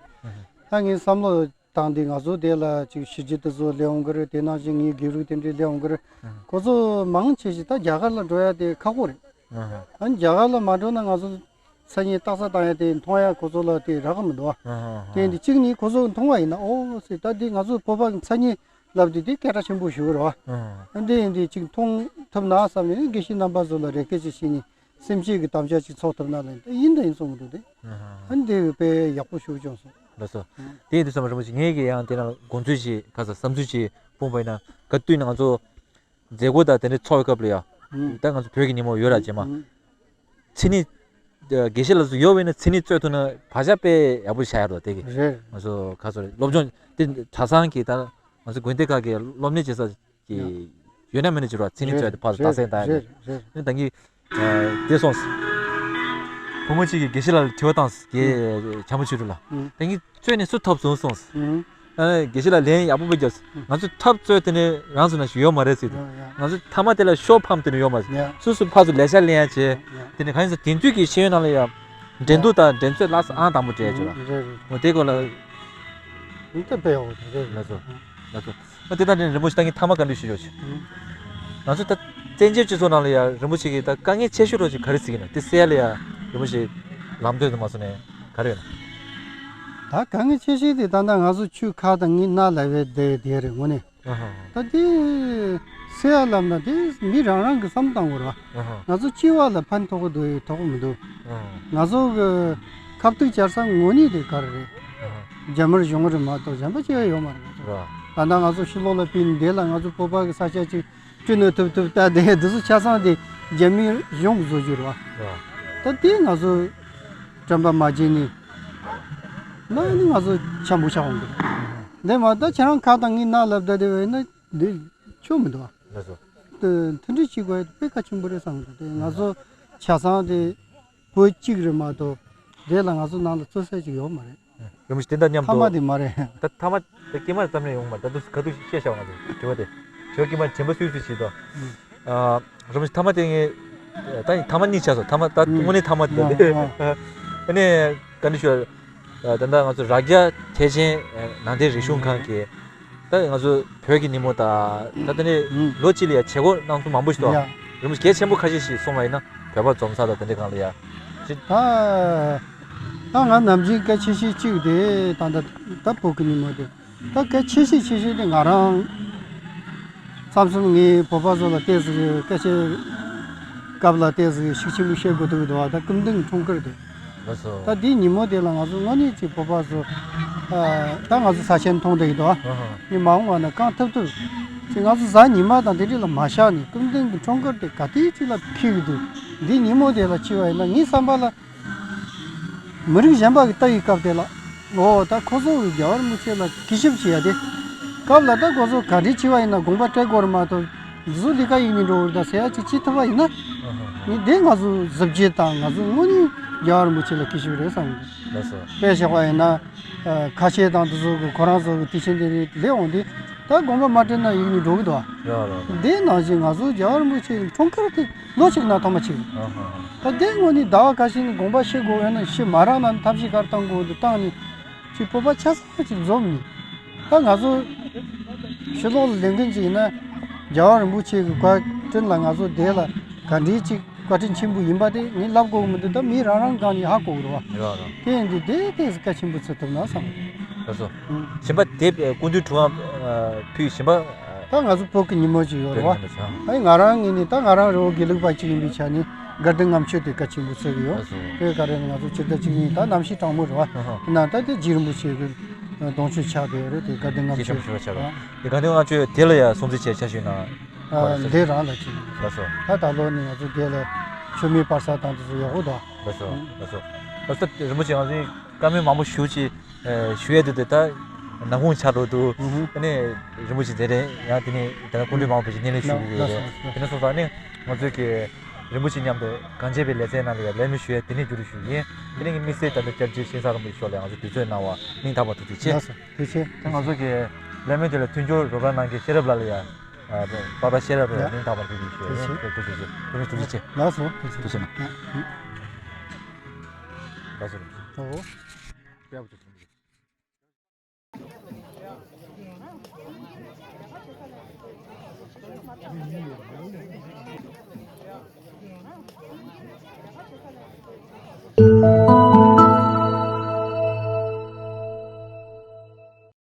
ཧ། ད་ངས་བསམ་བློ་བཏང་དུས་ང་ཚོ་དེ་ལ་ཅིག་ཞི་རྒྱས་དེ་ཚོ་སླེབས་འོང་གི་རེད། དེ་ནང་བཞིན་ངའི་དགེ་ཕྲུག་དེ་འདྲས་སླེབས་འོང་གི་རེད། ཨ་ཧ། ཁོ་ཚོ་མང་ཆེ་ཞིག་ད་རྒྱ་གར་ལ་འགྲོ་ཡ་དེ་ཁག་པོ་རེད། ཨ་ཧ། ཨ་ནི་རྒྱ་གར་ལ་མ་འགྲོ་ན་ང་ཚོ་མཚན་ཉིད་རྟགས་གསལ་བཏང་ཡ་དེ་མཐོང་ཡ་ཁོ་ཚོ་ལ་དེ་རག་གི་མི་འདུག་ཨ། ཨ་ཧ་ཨ་ཧ། དེ་འདི་གཅིག་ནི་ཁོ་ཚོ་མཐོང་བ་ཡིན་ན་ཨོ་ཟེར། ད་འདི་ང་ཚོ་བོད་པ་གི་མཚན་ཉིད་ལབ་དུས་དེ་སྐད་གྲགས་ཆེན་པོ་ཞིག་རེད་བ། ཨ་ཧ་ཨ་ཧ། ཨ་འདི་ཡིན་དུས་གཅིག་མཐོང་ཐུབ་ན་བསམ་ནས་དགེ་བཤེས་རྣམ་པ་ཚོ་ལ་རེ་སྐུལ་ཅིག་བྱས་ནས་སེམས་བསྐྱེད་ཀྱི་དམ་བཅའ་ཅིག་ཚོགས་ཐུབ་ན་ལབ་ཡིན་ད་ཡིན་ད་ཡིན་གསུང་གི་འདུག་དེ། ཨ་ཧ་ཨ་ཧ། ཨ་འདི་དཔེ་ཡག་པོ་ཞེ་པོ་བྱུང་སོང་། ལགས་སོ། ཨ་དེ་ཡིན་དུས་ཙམ་པ་རིན་པོ་ཆེ་ངས་ཀྱི་ཡང་དེ་ནང་དགོངས་ཚུལ་ཞིག་ག་ས་བསམ་ཚུལ་ཞིག་སྤུངས་པ་ཡིན་ན་ག་དུས་ནས་ང་ཚོ་མཛད་སྒོ་དང་དེ་འདྲ་ཚོགས་པའི་སྐབས་ལ་ཡ། ཨང་། ད་ང་ཚོ་བོད་ཀྱི་ཉིན་མོ་ཡོད་ར་རྗེས་མ། ཨང་། མཚན་ཉིད། དགེ་བཤེས་ལགས་སུ་ཡོད་པས་ན་མཚན་ཉིད་རྩོད་ཐུབ་ན་བག་ཆགས་དཔེ་ཡག་པོ་ཤར་ཡ་རོ་དེ་གི། རེད། ང་ཚོ་ཁ་སོ་རེད་སློབ་སྦྱོང་དེ་གྲྭ་ཚང་གི་ད་ང་ཚོ་དགོན་སྡེ་ཁག་གི་སློབ་གཉེར་བྱེད་ས་ གི་ཡོད་ན་མེད་ན་ཅི་རོ་ཚིག་ནི་རེད་བཙོས་ཏེ་ཕར་རེད་རྟགས་གསལ་བཏང་ཡ་རེད་རེད། ནི་ད་གིན་དེ་སོང་། བུ་མོ་གཅིག་གིས་དགེ་བཤེས་ལགས་ལ་དྲི་བ་བཏང་། དགེ་བྱམས་པ་ཆོས་སྒྲོན་ལ། ད་གིན་བཙོས་ནས་སུ་ཐབས་བཟུང་སོང་། ཨ་དགེ་བཤེས་ལགས་ལན་ཡག་པོ་བྱས། ང་ཚོས་ཐབས་བཙོས་དེ་ནས་རང་ཚོ་ནང་བཞིན་ཡོད་མ་རེད་ཟེར་དུས། ང་ཚོས་མཐའ་མ་དེ་ལ་ཤོ་ཕམ་དེ་ནས་ཡོད་མ་རེད། སུ་སུ་ཕར་ཚུར་ལས་འཆར་ལེན་ཡ་བྱས། དེ་ནས་གང་ཡིན་ཟེར་དེང་དུས་ཀྱི་ཤེས་ཡོན་ནང་ལ་ཡ་འགྲན་བསྡུར་དང་འགྲན་རྩོད་ལ་ཨང་དང་པོ་སྤྲད་བྱས་ར། འོ་དེ་སྐོར་ལ། འདི་ལྟ་བས་འོ་དེ་རེད། ལགས་སོ། ལགས་སོ། ཨ་དེ་ལྟར་ནས་རིན་པོ་ཆེ་ད་གིན་མཐའ་མ་བཀའ་འདྲི་ཞུ་ཆོག་ཆེ། ང་ཚོ་ད་བཙན་བྱོལ་སྤྱི་ཚོགས་ནང་ལ་ཡ་རིན་པོ་ཆེ་གིས་ད་དཀའ་ངལ་ཆེ་ཤོས་རོ་ཅིག་ག་རེ་གཟིགས་ཀྱི་ན་དེ་སེལ་ཡ་ལ་ཡ་རིན་པོ་ཆེ་ལམ་སྟོན་དུ་མ་སོང་ནས་ག་རེ་ཡོད་ན། ད་དཀའ་ངལ་ཆེ་ཤོས་དེ་ད་ལྟ་ང་ཚོ་ཆུ་ཁ་དང་ངའི་ན་ལ་བའི་དེ་དེ་རེད་དངོས་གནས། ད་དེ་སེལ་ཡ་ལབ་ན་དེ་མི་རང་རང་གི་བསམ་བཏང་དགོས་ར། ང་ཚོ་སྤྱི་བ་ལ་ཕན་ཐོགས་ཀྱི་འདུག་ཐོགས་ཀྱི་མི་འདུག་ང་ཚོ་གི་ཁ་ཐུག་བཅར་ས་དངོས་གནས་དེ་ག་རེ་རེད། རྒྱ་དམར་གཞུང་རེད་མ་གཏོགས་གཞན་པ་ཅི་ཡང་ཡོད་མ་རེད་ང་ཚོ། ད་ལྟ་ང་ཚོ་ཕྱི་ལོགས་ལ་ཕུད་ནས་དེ་ལ་ང་ཚོ་བོད་པ་གི་ས་ཆ་ཅིག་བསྐྲུན་ནས་ཐུབ་ཐུབ་ལྟ་དེ་འདི་ཚོ་ཆ་ཚང་དེ་རྒྱ་མི་གཞུང་གི་བཟོ་རྒྱུ་རེད་བ། ད་དེ་ང་ཚོ་དྲན་པ་མ་བརྗེད་ནས་ན་ནི་ང་ཚོ་འཆམ་པོ་ཆགས་འོང་གི་རེད། འདི་མ་ད་ཁྱེད་རང་ཁ་དང་ངའི་ན་ལབ་ད་དེ་བས་ན། འདི་ཆོ་མི་འདུག་ལགས་སོ། དེ་མཐུན་སྒྲིལ་བྱེད་དགོས་དཔེ་གལ་ཆེན་པོ་རེད་བསམ་གི་འདུག་དེ་ང་ཚོ་ཆ་ཚང་དེ་བོད་གཅིག་རེད་མ་གཏོགས་དེ་ལ་ང་ཚོ་ནང་ལ་རྩོད་ས་ཅིག་ཡོད་མ་རེད། རིན་པོ་ཆེ་དེ་འདྲ་མཉམ་དུ་མཐའ་མ་དེ་མ་རེད། ད་མཐའ་མ་དེ་སྐྱེས་མ་རེད་ཙམ་ནས་ཡོང་མ་རེད། ད་དུ་ག་དུས་ཤེས་བྱ་བ་ང་ཚོ་དྲི་བ་དེ་དྲི་བ་སྐྱེས་མ་དྲན་པ་སུས་སུས་བྱེད་དོ། རིན་པོ་ཆེ་མཐའ་མ་དེ་ངས་ད་མཐའ་མ་གཉིས་ཆགས་སོང་། མཐའ་མ་ད་དངོས་གནས་མཐའ་མ་དེ་ཨ་ནི་ག་འདྲ་ཞུ། ད་ལྟ་ང་ཚོ་རྭ་རྒྱ་ཐེག་ཆེན་ནང་བསྟན་རིག་གཞུང་ཁང་གི་ད་ང་ཚོ་བོད་ཀྱི་ཉིན་མོ་དང་ད་ལྟ་ནས་ལོ་གཅིག་ལ་ཡ་བྱེད་སྒོ་གནང་ཚུལ་མང་པོ་ཞིག་འདུག་རིན་པོ་ཆེ་གལ་ཆེན་པོ་ཁ་ཤས་ཤིག་གསུངས་པ་ཡིན་ན་བོད་པ་འཛོམས་ས་དང་དེ་འདྲའི་སྒང་ལ་ཡ་ཅི། ད་ད་ང་ནམ་རྒྱུན་སྐད་ཆེ་ཤོས་གཅིག་དེ་ད་ད་ད་བོད་ཀྱི་ཉིན་མོ་དེ། ད་གལ་ཆེ་ཤོས་ཆེ་ཤོས་དེ་ང་རང་མཚམས་མཚམས་ངའི་བོད་པ་ཚོ་ལ་ཏོག་ཙམ་སྐད་ཆ་སྐབས་ལ་ཏོག་ཙམ་ཤུགས་ཆེན་པོ་བཤད་དགོས་ཐུག་འདུག་ད་སྐུ་མདུན་གྱི་འཁྲུངས་སྐར་དེ། ལགས་སོ། ད་དེའི་ཉིན་མོ་དེ་ལ་ང་ཚོ་དངོས་གནས་ཀྱི་བོད་པ་ཚོ་ད་ང་ཚོ་ས་ཆེན་མཐོང་བསྡད་ཀྱི་འདུག་ངས་མ་འོངས་པ་ན་གང་ཐུབ་ཐུབ་ཅིག་ང་ཚོ་གཟའ་ཉི་མ་དང་དེ་འདྲ་ལ་མ་བཞག་ནས་སྐུ་མདུན་གྱི་འཁྲུངས་སྐར་དེ་ག་དུས་ཅིག་ལ་འཁེལ་གྱི་འདུག་འདིའི་ཉིན་མོ་དེ་ལ་འཁེལ་བ་ཡིན་ན་ངའི་བསམ་པ་ལ། མི་རིགས་གཞན་པ་གི་ལྟ་ཡི་སྐབས་དེ་ལ། འོ་ད་ཁོ་ཚོ་གི་རྒྱལ་བ་རིན་པོ་ཆེ་ལ་གུས་ཞབས་བྱེད་ཡ་དེ། སྐབས་ལ་ད་ཁོ་ཚོ་ག་འདྲའི་བྱེད་པ་ཡིན་ན་དགོངས་པ་སྤྲད་དགོས་རེད་མ་གཏོགས། འདི་ཚོ་ལས་ཀ་ཡིན་ནི་འགྲོ་གི་རེད་ད་ཟེར་ཡ་ཅིག་བྱེད་ཐུབ་པ་ཡིན་ན། ནི་དེ་ང་ཚོ་གཟི་བརྗིད་དང་ང་ཚོ་དངོས་གནས་རྒྱལ་བ་རིན་པོ་ཆེ་ལ་གུས་ཞབས་རེད་བསམ་གི། ལགས་སོ། དཔེ་བཞག་པ་ཡིན་ན། ཁ་ཤས་དང་འདི་ཚོ་གི་ཁོ་རང་ཚོ་གི་དུས་ཆེན་དེ་རིང་སླེབས་འོང་དུས་ད་དགོངས་པ་མ་སྤྲད་ན་ཡིན་ནི་འགྲོ་གི་འདུག་ཡ་ར། དེ་ནང་བཞིན་ང་ཚོ་རྒྱལ་བ་རིན་པོ་ཆེ་གི་འཁྲུངས་སྐར་དེ་ལོ་གཅིག་ནང་ཐོག་མ་གཅིག་རེད། ཨ་ཧ་ཧ། ད་དེ་དངོས་གནས་ཟླ་བ་ཁ་ཤས་ནས་དགོངས་པ་བཞེས་དགོས་ཡོད་ན་བཞེས་མ་རག་ན་ཐབས་ཤེས་ག་རེ་གཏང་དགོས་འདུག་བཏང་ནས་ཅིག་བོད་པ་ཆ་ཚང་ཅིག་འཛོམས་ནས་ད་ང་ཚོ་ཕྱི་ལོགས་ལ་ལས་འགན་ཅིག་ཡིན་ན་རྒྱལ་བ་རིན་པོ་ཆེ་གི་བཀའ་དྲིན་ལ་ང་ཚོ་དེ་ལ་ག་འདྲའི་ཅིག་བཀའ་དྲིན་ཆེན་པོ་ཡིན་པ་དེ་ངས་ལབ་དགོས་ཀྱི་མི་འདུག་ད་མི་རང་རང་སྒང་ནས་ཧ་གོ་གི་རེད་བ། རེད་བ་རེད། དེ་ཡིན་དུས་དེ་ཏོག་ཙམ་གལ་ཆེན་པོ་བརྩི་ཐུབ་ན་བསམ། ལགས་སོ། ཨང་། གཞན་པ་དེབ་སྐུ་མདུན་དྲུང་ཨ་ཕུལ་གཞན་པ། ད་ང་ཚོ་བོད་ཀྱི་ཉིན་མོ་ཅིག་ཡོད་རེད་བ། བོད་ཀྱི་ཉིན་མོ་ཅིག་ཨང་། ཨ་ནི་ང་རང་ངོས་ནས་ད་ང་རང་རི་བོ་དགེ་ལུགས་པ་ཅིག་ཡིན་པའི་ཆ་ནས་དགའ་ལྡན་ལྔ་མཆོད་དེ་གལ་ཆེན་པོ་བརྩི་གི་ཡོད། ལགས་སོ། དེ་ག་རེ་ང་ཚོ་སྤྱི་ཟླ་བཅུ་གཉིས་ད་གནམ་གཤིས་གྲང་མོ་རེད་བ། ཨ་ཧ། དེ་ན་ད་དེ་རྗེ་རིན་པོ་ཆེ་གི་གདུང་མཆོད་ཆགས་བསྡད་ཡོད་རེད་དེ་དགའ་ལྡན་ལྔ་མཆོད། ཞེ་ཞེ་ཞེ་ཞེ། ཨ། དེ་དགའ་ལྡན་ལྔ་མཆོད་དེ་ལ་ཡ་སྲུང་བརྩི་བྱས་ཆ་ཞུས་ན། ཨ། འདི་རང་ལ་ཅིག་ལགས་སོ། ད་ད་ལོ་ནི་ང་ཚོ་འདི་ལ་མཆོད་མེ་སྤར་ས་དང་དེ་ཚོ་ཡག་པོ་འདུག་ལགས་སོ། ལགས་སོ། ལགས་སོ། རིན་པོ་ཆེ་ང་ཚོའི་བཀའ་མོལ་མང་པོ་ཞུ་ཅིག་ཞུ་ཡས་འདུག་དེ་ད་ནམ་གུང་ཆགས་འགྲོ་འདུག་ཨ་ནི་རིན་པོ་ཆེ་མཛད་རན་ཡང་དེ་ནས་ད་ལྟ་སྐུ་མགྲོན་མང་པོ་ཞིག་སྣེ་ལེན་ཞུ་གི་ཡོད་རེད། དེ་ནས་སོང་ཙང་ནི་ང་ཚོའི་གི་རིན་པོ་ཆེ་མཉམ་དུ་གངས་ཅན་པའི་ལེ་ཚན་ནང་ལ་ཡང་ལས་མི་ཞུ་ཡས་དེ་ནས་བསྒྱུར་ཞུ་ཡིན། དེ་ནས་ངས་དམིགས་བསལ་ད་ལྟ་སྐྱབས་རྗེ་ཤིང་བཟའ་རིན་པོ་ཆེ་མཆོག་ལ་ང་ཚོ་དུས་ཚོད་གནང་བ་སྙིང་ཐག་པ་ཐུགས་རྗེ་ཆེ། ལགས་སོ། ཐུགས་རྗེ་ཆེ། ད་ང་ཚོ་གི་ལས་མི་དེ་ལ་མཐུན་སྦྱོར་རོགས་རམ་གནང་མཁན་ཤེས་རབ་ལགས་ལ་ཡ། པ་པ་ཤེས་རབ་ལ་ཡ་སྙིང་ཐག་པ་ཐུགས་རྗེ་ཆེ། ཐུགས་རྗེ་ཆེ། ཐུགས་རྗེ་ཆེ། ཐུགས་རྗེ་ཆེ། ལགས་སོ། ཐུགས་རྗེ་ཆེ། ཐུགས་རྗེ་ཆེ་གནང་། ལགས་སོ། ཨོ།